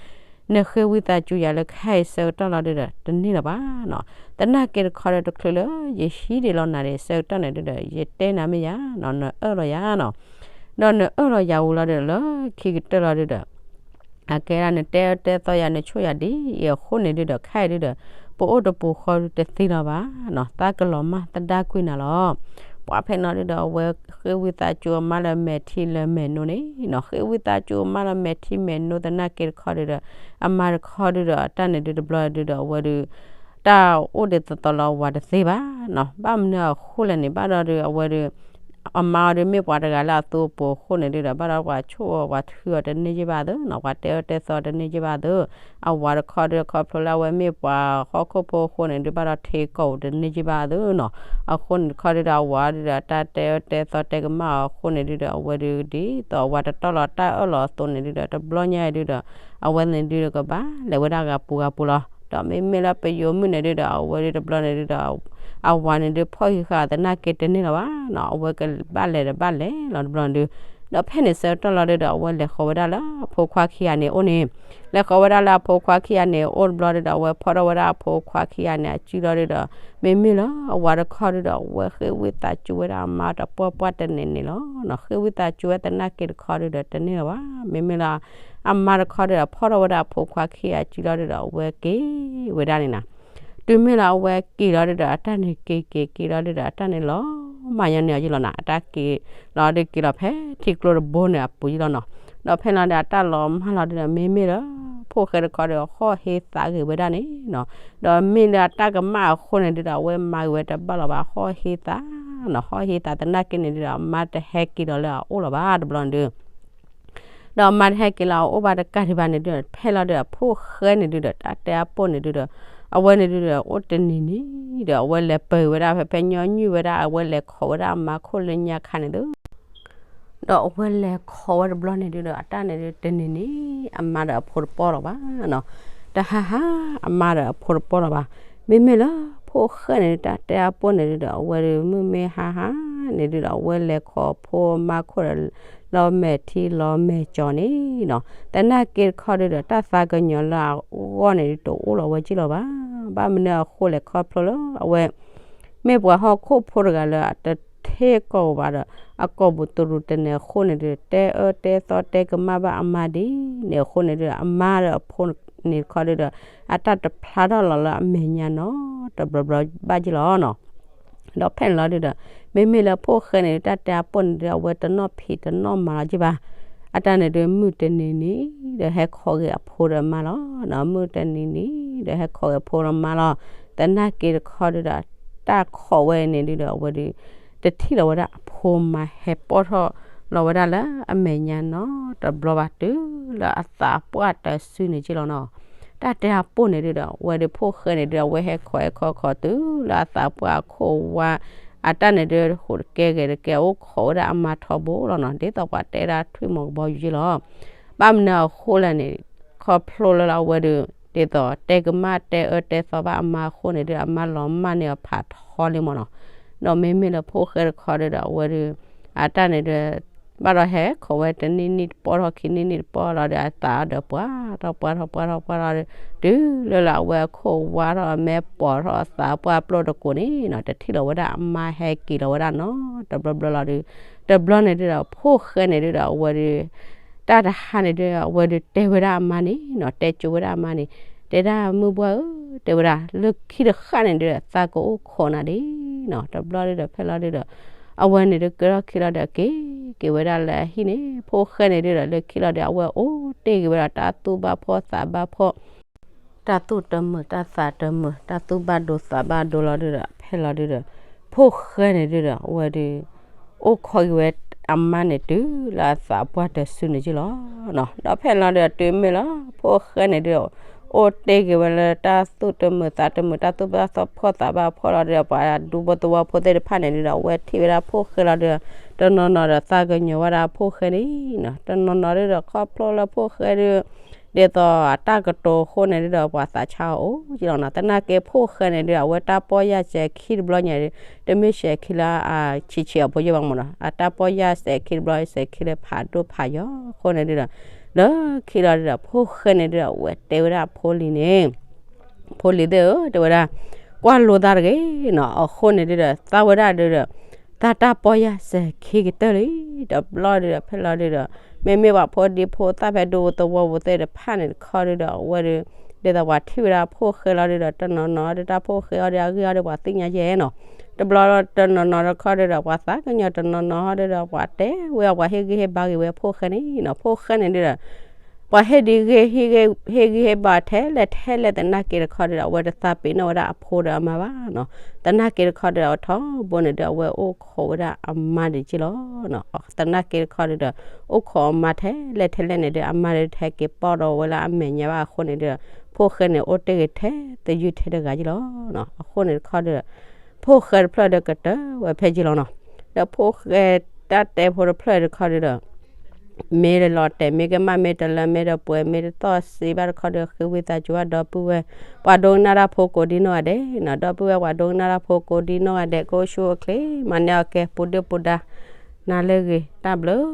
နဃ့ဝံသးစူၤယၤလၢခဲအံၤဆၢကတီၢ်လီၤဒုးဒီး တန့ၢ်လၢၤဘၣ်နီၤ. သနာ်က့တခီဒီး တချုးလၢယဟံးဒံးလီၤနၤဒံးဆၢကတီၢ်န့ၣ်ဒုးဒီး ယတဲနၤမ့ၢ်ယၤနီၤ, နအၢၣ်လီၤယၤနီၤ. ဒီးနအၢၣ်လီၤယၤဝံၤလီၤဒုးဒီး လၢခံကတၢၢ်လီၤဒုးဒီး အကဲဒၣ်နတဲအၢတဲသီယၤ နဆိၣ်ယၤဒ်အံၤအဃိန့ၣ်ဒုးဒီး ခဲအံၤဒုးဒီး ပအိၣ်တပူၤဃီဒုးတသ့လၢၤဘၣ်နီၤ, သးကလီၤမၢ်သဒါကွံာ်နၤလီၤ. ပှၤဖဲနီၤဒုးဒီး အဝဲဃ့ဝံသးစူၤအမါလၢမဲာ်ထံလၢမဲာ်နိန့ၣ်နီၤ, ဃ့ဝံသးစူၤအမါလၢမဲာ်ထံမဲာ်နိသနာ်က့တခီဒုးဒီး အမါတခီဒုးဒီး အတၢ်န့ၣ်ဒုးတဘျီဒုးဒီး အဝဲဒုး တၢ်အိၣ်ဒ်သိးသိးလၢအဝၤတသ့ဘၣ်နီၤ. ဘၣ်မနုၤအဃိလဲၣ်န့ၣ် ဘၣ်ဒီးဒုး အဝဲဒုး အမါအီၤဒုးမ့ၢ်ပှၤတဂၤလၢအသူအပူၤအဃိန့ၣ်ဒုးဒီး ဘၣ်ဒီးပှၤဆိၣ်အီၤပှၤထုအီၤတန့ၢ်က့ဘၣ်သုနီၤ, ပှၤတဲအၢတဲသီတန့ၢ်က့ဘၣ်သု. အဝၤတခီဒုး ခီဖျိလၢအဝဲမ့ၢ်ပှၤဟီၣ်ခိၣ်ဖိအဃိန့ၣ်ဒုး ဘၣ်ဒီးထံကီၢ်အိၣ်တန့ၢ်က့ဘၣ်သုနီၤ. အဃိန့ၣ်တခီဒုးဒီး အဝၤဒုးဒီး တၢ်တဲအၢတဲသီတဲကမၣ်အီၤအဃိန့ၣ်ဒုးဒီး အဝဲဒုးဒ်သိးအဝၤတတီၢ်လီၤတၢ်အၢၣ်လီၤအသိးန့ၣ်ဒုးဒီး တဘျီညါအံၤဒုးဒီး အဝဲန့ၣ်ဒုးဒီးကဘၣ်လဲၤဝဲဒၣ်ဂၤပူၤဂၤပူၤလီၤ. ဒီးမ့မ့ၢ်လၢပယိၤမုၣ်န့ၣ်ဒုးဒီး အဝဲဒုးတဘျီန့ၣ်ဒုးဒီး အဝၤန့ၣ်ဒုးဖီၣ်ဟံးဃာ်သနာ်က့တန့ၢ်လၢၤဘၣ်နီၤ, အဝဲကဘၣ်လဲၤဒီးဘၣ်လဲၤလီၤတဘျီန့ၣ်ဒုး. ဒီးဖဲန့ၣ်ဆၢကတီၢ်လီၤဒုးဒီး အဝဲလဲၤဃီၤဝဲဒၣ်လၢအဖိခွါခံဂၤန့ၣ်အအိၣ်န့ၣ်, လဲၤဃီၤဝဲဒၣ်လၢအဖိခွါခံဂၤန့ၣ်အအိၣ်တဘျီဒုးဒီး အဝဲဖီၣ်ထီၣ်ဝဲဒၣ်အဖိခွါခံဂၤန့ၣ်အစုလီၤဒုးဒီး မ့မ့ၢ်လၢအဝၤတခီဒုးဒီး အဝဲဃ့ဝံသးစူၤဝဲဒၣ်အမါတပှၢ်ပှၢ်တန့ၢ်န့ၣ်လီၤနီၤ. ဃ့ဝံသးစူၤဝဲသနာ်က့တခီဒုးဒီးတန့ၢ်လၢၤဘၣ်. မ့မ့ၢ်လၢ အမါတခီဒုးဒီး ဖီၣ်ထီၣ်ဝဲဒၣ်အဖိခွါခံဂၤစုလီၤဒုးဒီး အဝဲက့ၤဝဲဒၣ်န့ၣ်နီၤ. တုၤမ့ၢ်လၢအဝဲက့ၤလီၤဒုးဒီး အတၢ်န့ၣ်က့ၤက့ၤက့ၤလီၤဒုးဒီး အတၢ်န့ၣ်လီၤမၢ်ညီန့ၢ်အီၤယလီၤနီၤ. အတၢ်က့ၤလီၤဒုးက့ၤလီၤဖဲထံကျိတဘိန့ၣ်အပူၤယလီၤနီၤ. ဒီးဖဲလီၤဒုး အတၢ်လီၤမၢ်လီၤဒုးဒီး မ့မ့ၢ်လၢ ဖိၣ်ဃဲတခီဒီး ဟီၣ်ဟ့သးဂ့ၤဝဲဒၣ်န့ၣ်နီၤ. ဒီးမ့ၢ်လၢအတၢ်ကမၣ်အဃိန့ၣ်ဒုးဒီး အဝဲမၤဂ့ၤဝဲတဘၣ်လီၤဘၣ် ဟီၣ်ဟ့သးနီၤ. ဟီၣ်ဟ့သးသနာ်က့န့ၣ်ဒုးဒီး အမါတဟဲက့ၤလီၤလၢအအိၣ်လီၤဘၣ်တဘျီန့ၣ်ဒုး ဒီးအမါတဟဲက့ၤလၢအအိၣ်ဘၣ် တကးဒံးဘၣ်န့ၣ်ဒုး ဖဲလီၤဒုး အဖိၣ်ဃဲန့ၣ်ဒုးဒီး တၢ်တဲအပိၢ်န့ၣ်ဒုးဒီး အဝဲန့ၣ်ဒုးဒီး အိၣ်တနံၤန့ၣ်ဒီး အဝဲလဲၤပၢၤဝဲဒၣ် ဖဲဖဲညီနုၢ်ဝဲဒၣ် အဝဲလဲၤခိးဝဲဒၣ်အမါခိၣ်လၢညါခါန့ၣ်ဒုး ဒီးအဝဲလဲၤခိးဝဲတဘျီန့ၣ်ဒုးဒီး အတၢ်န့ၣ်ဒုးတနံၤန့ၣ် အမါဒီးအဖိတပီၢ်လီၤဘၣ်နီၤ. တဟါဟါ အမါဒီးအဖိတပီၢ်လီၤဘၣ်. မ့မ့ၢ်လၢဖိၣ်ဃဲန့ၣ်ဒုး တၢ်တဲအပိၢ်န့ၣ်ဒုးဒီး အဝဲဒုးမုၢ်မ့ၢ်ဟါဟါန့ၣ်ဒုးဒီး အဝဲလဲၤခိးဖိအမါခိၣ်ဒီး လီၤမဲာ်ထံလီၤမဲာ်ကၠီၤန့ၣ်နီၤ. သနာ်က့တခီဒုးဒီး တၢ်သးကညီၤလၢအဂီၢ်န့ၣ်ဒုး တအိၣ်လီၤဝဲက့လီၤဘၣ်. ဘၣ်မနုၤအဃိလဲၣ် ခီဖျိလၢအဝဲ မ့ၢ်ပှၤဟီၣ်ခိၣ်ဖိတဂၤလၢအတထဲကီၢ်ဘၣ်ဒီး အကိာ်ပူၤတရူးတန့ၢ်အဃိန့ၣ်ဒုး တဲအၢတဲသီတဲကမၣ်ဘၣ်အမါဒ်န့ၣ်အဃိန့ၣ်ဒုး အမါဒီးအဖိန့ၣ်တခီဒုးဒီး အတၢ်တဖျါထီၣ်လီၤလၢအမဲာ်ညါနီၤ တဘျီဘျီဘၣ်က့လီၤနီၤ. ဒီးဖဲန့ၣ်လီၤဒုးဒီး မ့မ့ၢ်လၢဖိၣ်ဃဲန့ၣ်ဒုး တၢ်တဲအပိၢ်န့ၣ်ဒုး အဝဲတနီၣ်ဖံးတနီၣ်မၤလီၤက့ဘၣ်. အတၢ်န့ၣ်ဒုးမုၢ်တနံၤန့ၣ်ဒီး ဟဲခိးက့ၤအဖိဒီးအမါလီၤ. မုၢ်တနံၤန့ၣ်ဒီး ဟဲခိးက့ၤအဖိဒီးအမါလီၤ. သနာ်က့တခီဒုးဒီး တၢ်ခိးဝဲန့ၣ်ဒုးဒီး အဝဲဒုး တထံၣ်လီၤဝဲဒၣ်အဖိမါဟဲပီၢ်ထီၣ်လီၤဝဲဒၣ်လၢအမဲာ်ညါနီၤ တဘျီဘၣ်တုၤလၢအသးပှၢ်တစုန့ၣ်က့လီၤနီၤ. တၢ်တဲအပိၢ်န့ၣ်ဒုးဒီး အဝဲဒုးဖိၣ်ဃဲန့ၣ်ဒုး အဝဲဟဲခိးဟဲခိးခိးတုၤလၢအသးပှၢ်အခိၣ်ဝါ အတၢ်န့ၣ်ဒုး ဟူးတကဲဂဲၤတကဲ အိၣ်ခိးဝဲဒၣ်အမါထီဘိလီၤနီၤ. ဒ်သိးပှၤတဲဒၣ်ထွံၣ်မီၤကဘီယူၤက့လီၤ. ဘၣ်မနုၤအဃိလဲၣ်န့ၣ် ခီဖျိလၢအဝဲဒုး ဒ်သိးတဲကမၣ်တဲအၢတဲသီဘၣ်အမါအဃိန့ၣ်ဒုး အမါလီၤမၢ်န့ၢ်အီၤဖးထီလံမ့ၢ်နီၤ. ဒီးမ့မ့ၢ်လၢဖိၣ်ဃဲတခီဒုးဒီး အဝဲဒုး အတၢ်န့ၣ်ဒုး ဘၣ်ဒီးဟဲခိးဝဲတနံၣ်နံၣ်တပီၢ်ထီၣ်ခံနံၣ်နံၣ်တပီၢ်လီၤဒီး အသးဒီးပှၢ်ထီၣ်ပှၢ်ထီၣ်ပှၢ်ထီၣ်ဒီး တုၤလၢလၢအဝဲအခိၣ်ဝါထီၣ် အမဲာ်ပိာ်ထီၣ်အသးပှၢ်ပျိၢ်တကိးန့ၣ်နီၤ တထံၣ်လီၤဝဲဒၣ်အမါဟဲက့ၤလီၤဝဲဒၣ်နီၤ တဘျီဘျီလီၤဒီး တဘျီန့ၣ်ဒုဒီး ဖိၣ်ဃဲန့ၣ်ဒုဒီး အဝဲဒီး တၢ်တဟါန့ၣ်ဒုဒီး အဝဲဒီးတဲဝဲဒၣ်အမါန့ၣ်နီၤ တဲကၠိဝဲဒၣ်အမါန့ၣ် တဲဒၣ်မုၢ်ဘှၢ်ဧၢ တဲဝဲဒၣ် လၢခံတဃၣ်န့ၣ်ဒုဒီး သးကအိၣ်ခိးနၤဒ်နီၤ တဘျီဒုဒီး ဖဲလီၤဒုဒီး အဝဲန့ၣ်ဒုကဲထီၣ်ခံလီၤဒီး က့ၤက့ၤဝဲဒၣ်လၢအဟံၣ်န့ၣ် ဖိၣ်ဃဲန့ၣ်ဒုဒီး လၢခံလီၤဒီး အဝဲအိၣ်တ့ၢ်က့ၤဝဲဒၣ်တၢ်သူၣ်ဘၣ်ဖှီၣ်သးဘၣ်ဖှီၣ် တၢ်သူၣ်တမုာ်တၢ်သးတမုာ် တၢ်သူၣ်ဘၣ်ဒိသးဘၣ်ဒိလီၤဒုဒီး ဖဲလီၤဒုဒီး ဖိၣ်ဃဲန့ၣ်ဒုဒီး အဝဲဒီး အိၣ်ခိးက့ၤဝဲအမါန့ၣ်တုၤလၢအသးပှၢ်တစုန့ၣ်က့လီၤနီၤ ဒီးဖဲလီၤဒုဒီးတုၤမ့ၢ်လီၤ ဖိၣ်ဃဲန့ၣ်ဒုဒီး အိၣ်တ့ၢ်က့ၤဝဲလၢတၢ်သူၣ်တမုာ်သးတမုာ် တၢ်သူၣ်ဘၣ်ဖှီၣ်သးဘၣ်ဖှီၣ်လီၤဒုဒီး ပှၤဒူဖိသဝီဖိသ့ၣ်တဖၣ်န့ၣ်ဒုဒီး အဝဲထံၣ်ဝဲဒၣ်ဖိၣ်ဃဲလီၤဒုဒီး တနီၤနီၤဒီးသးကညီၤဝဲဒၣ်ဖိၣ်ဃဲန့ၣ်နီၤ တနီၤနီၤဒုဒီးခီဖျိလၢဖိၣ်ဃဲဒု ဒ်သိးအတၢ်ကတိၤအဃိန့ၣ်ဒုဒီး ပှၤသးဆါအီၤအိၣ်က့လီၤနီၤ သနာ်က့ဖိၣ်ဃဲန့ၣ်ဒုဒီး အဝဲတၢ်ပီၢ်ယၢ်စဲၤခံတဘျီညါဒု တမ့ၢ်စဲၤခံလၢအဆံးဆံးအဖိယိၣ်ဘၣ်မ့ၢ်နီၤ အတၢ်ပီၢ်ယၢ်စဲၤခံတဘျီ စဲၤခံလၢဖးဒိၣ်ဖးယိာ်အဃိန့ၣ်ဒုဒီး လၢခံလီၤဒုဒီး ဖိၣ်ဃဲန့ၣ်ဒုဒီး အဝဲတဲဝဲဒၣ်အဖိလံၤန့ၣ် ဖိလံၤသ့ၣ်ဧၢ တဲဝဲဒၣ် ကွၢ်လိသးတဂ့ၤနီၤ အဃိန့ၣ်ဒုဒီး သးဝဲဒၣ်ဒုဒီး သးတၢ်ပီၢ်ယၢ်စဲၤခံကတၢၢ်လံ တဘျီဒုဒီး ဖဲလီၤဒုဒီး မ့မ့ၢ်ပှၤဖိဒံဖိသၣ်ဖဲဒူသဝီပူၤသ့ၣ်တဖၣ်န့ၣ်တခီဒုဒီး အဝဲဒု ဒ်သိးပှၤထံၣ်ဝဲဒၣ်ဖိၣ်ဃဲလီၤဒုဒီး တနီၤနီၤဒုတၢ်ဖိၣ်ဃဲအီၤဒီး အဂံၢ်အီၤဒီးပှၤသ့ၣ်ညါယဲနီၤ တဘျီတနီၤနီၤတခီဒုဒီး ပှၤသးကညီၤတနီၤနီၤဟီဒုဒီး ပှၤတဲဝဲအီၤ ပှၤဟ့ၣ်ဂံၢ်ဟ့ၣ်ဘါဂ့ၤဝဲဖိၣ်ဃဲန့ၣ်နီၤ ဖိၣ်ဃဲန့ၣ်ဒုဒီး ပှၤဟ့ၣ်ဒံးဂ့ၢ် ဟ့ၣ်ဂံၢ်ဟ့ၣ်ဘါထဲလဲၣ်ထဲလဲၣ် သနာ်က့တခီဒုဒီး အဝဲတသးပ့ၤနီၣ်ဝဲဒၣ်အဖိဒီးအမါဘၣ်နီၤ သနာ်က့တခီဒုဒီး အဝဲထီဘိန့ၣ်ဒု အဝဲအိၣ်ခိးဝဲဒၣ်အမါဒံးက့လီၤနီၤ သနာ်က့တခီဒုဒီး အိၣ်ခိးအမါထဲလဲၣ်ထဲလဲၣ်န့ၣ်ဒု အမါဒုထဲက့ၤပီၣ်ဒီးဝဲလၢအမဲာ်ညါဘၣ်အဃိန့ၣ်ဒုဒီး ဖိၣ်ဃဲန့ၣ်အိၣ်တ့ၢ်ဂ့ၤထဲသယုၢ်ထဲတဂၤက့လီၤနီၤ အဃိန့ၣ်တခီဒုဒီး ဖိၣ်ဃဲတဖျၢၣ်ဒီးကတၢၢ်ဝဲဖဲက့လီၤနီၤ ဒီးဖိၣ်ဃဲတၢ်တဲဖိတဖျၢၣ်တခီဒုဒီး မ့ၢ်လီၤတဲာ်မ့ၢ်ကမၣ်မ့ၢ်တလၢမ့ၢ်တပှဲၤ မ့ၢ်တသီၣ်စ့ဘၣ်တခီဒီး ဃ့ဝံသးစူၤဘၣ်ဒီပုၢ်ဝဲၢ် ပှၤဒိကနၣ်တၢ်ဖိကိးဒံနီၢ်ဂၤဒဲးနီၤ ဒီပုၢ်ဝဲၢ်ပှၤဒိကနၣ်တၢ်ဖိကိးဒံနီၢ်ဂၤဒဲး ကအိၣ်ဆူၣ်အိၣ်ချ့ မၤန့ၢ်အီၣ်ကဲပူၤဒုၣ်ပူၤဒါ နၤလၢဂ့ၤ တၢ်ဘျုး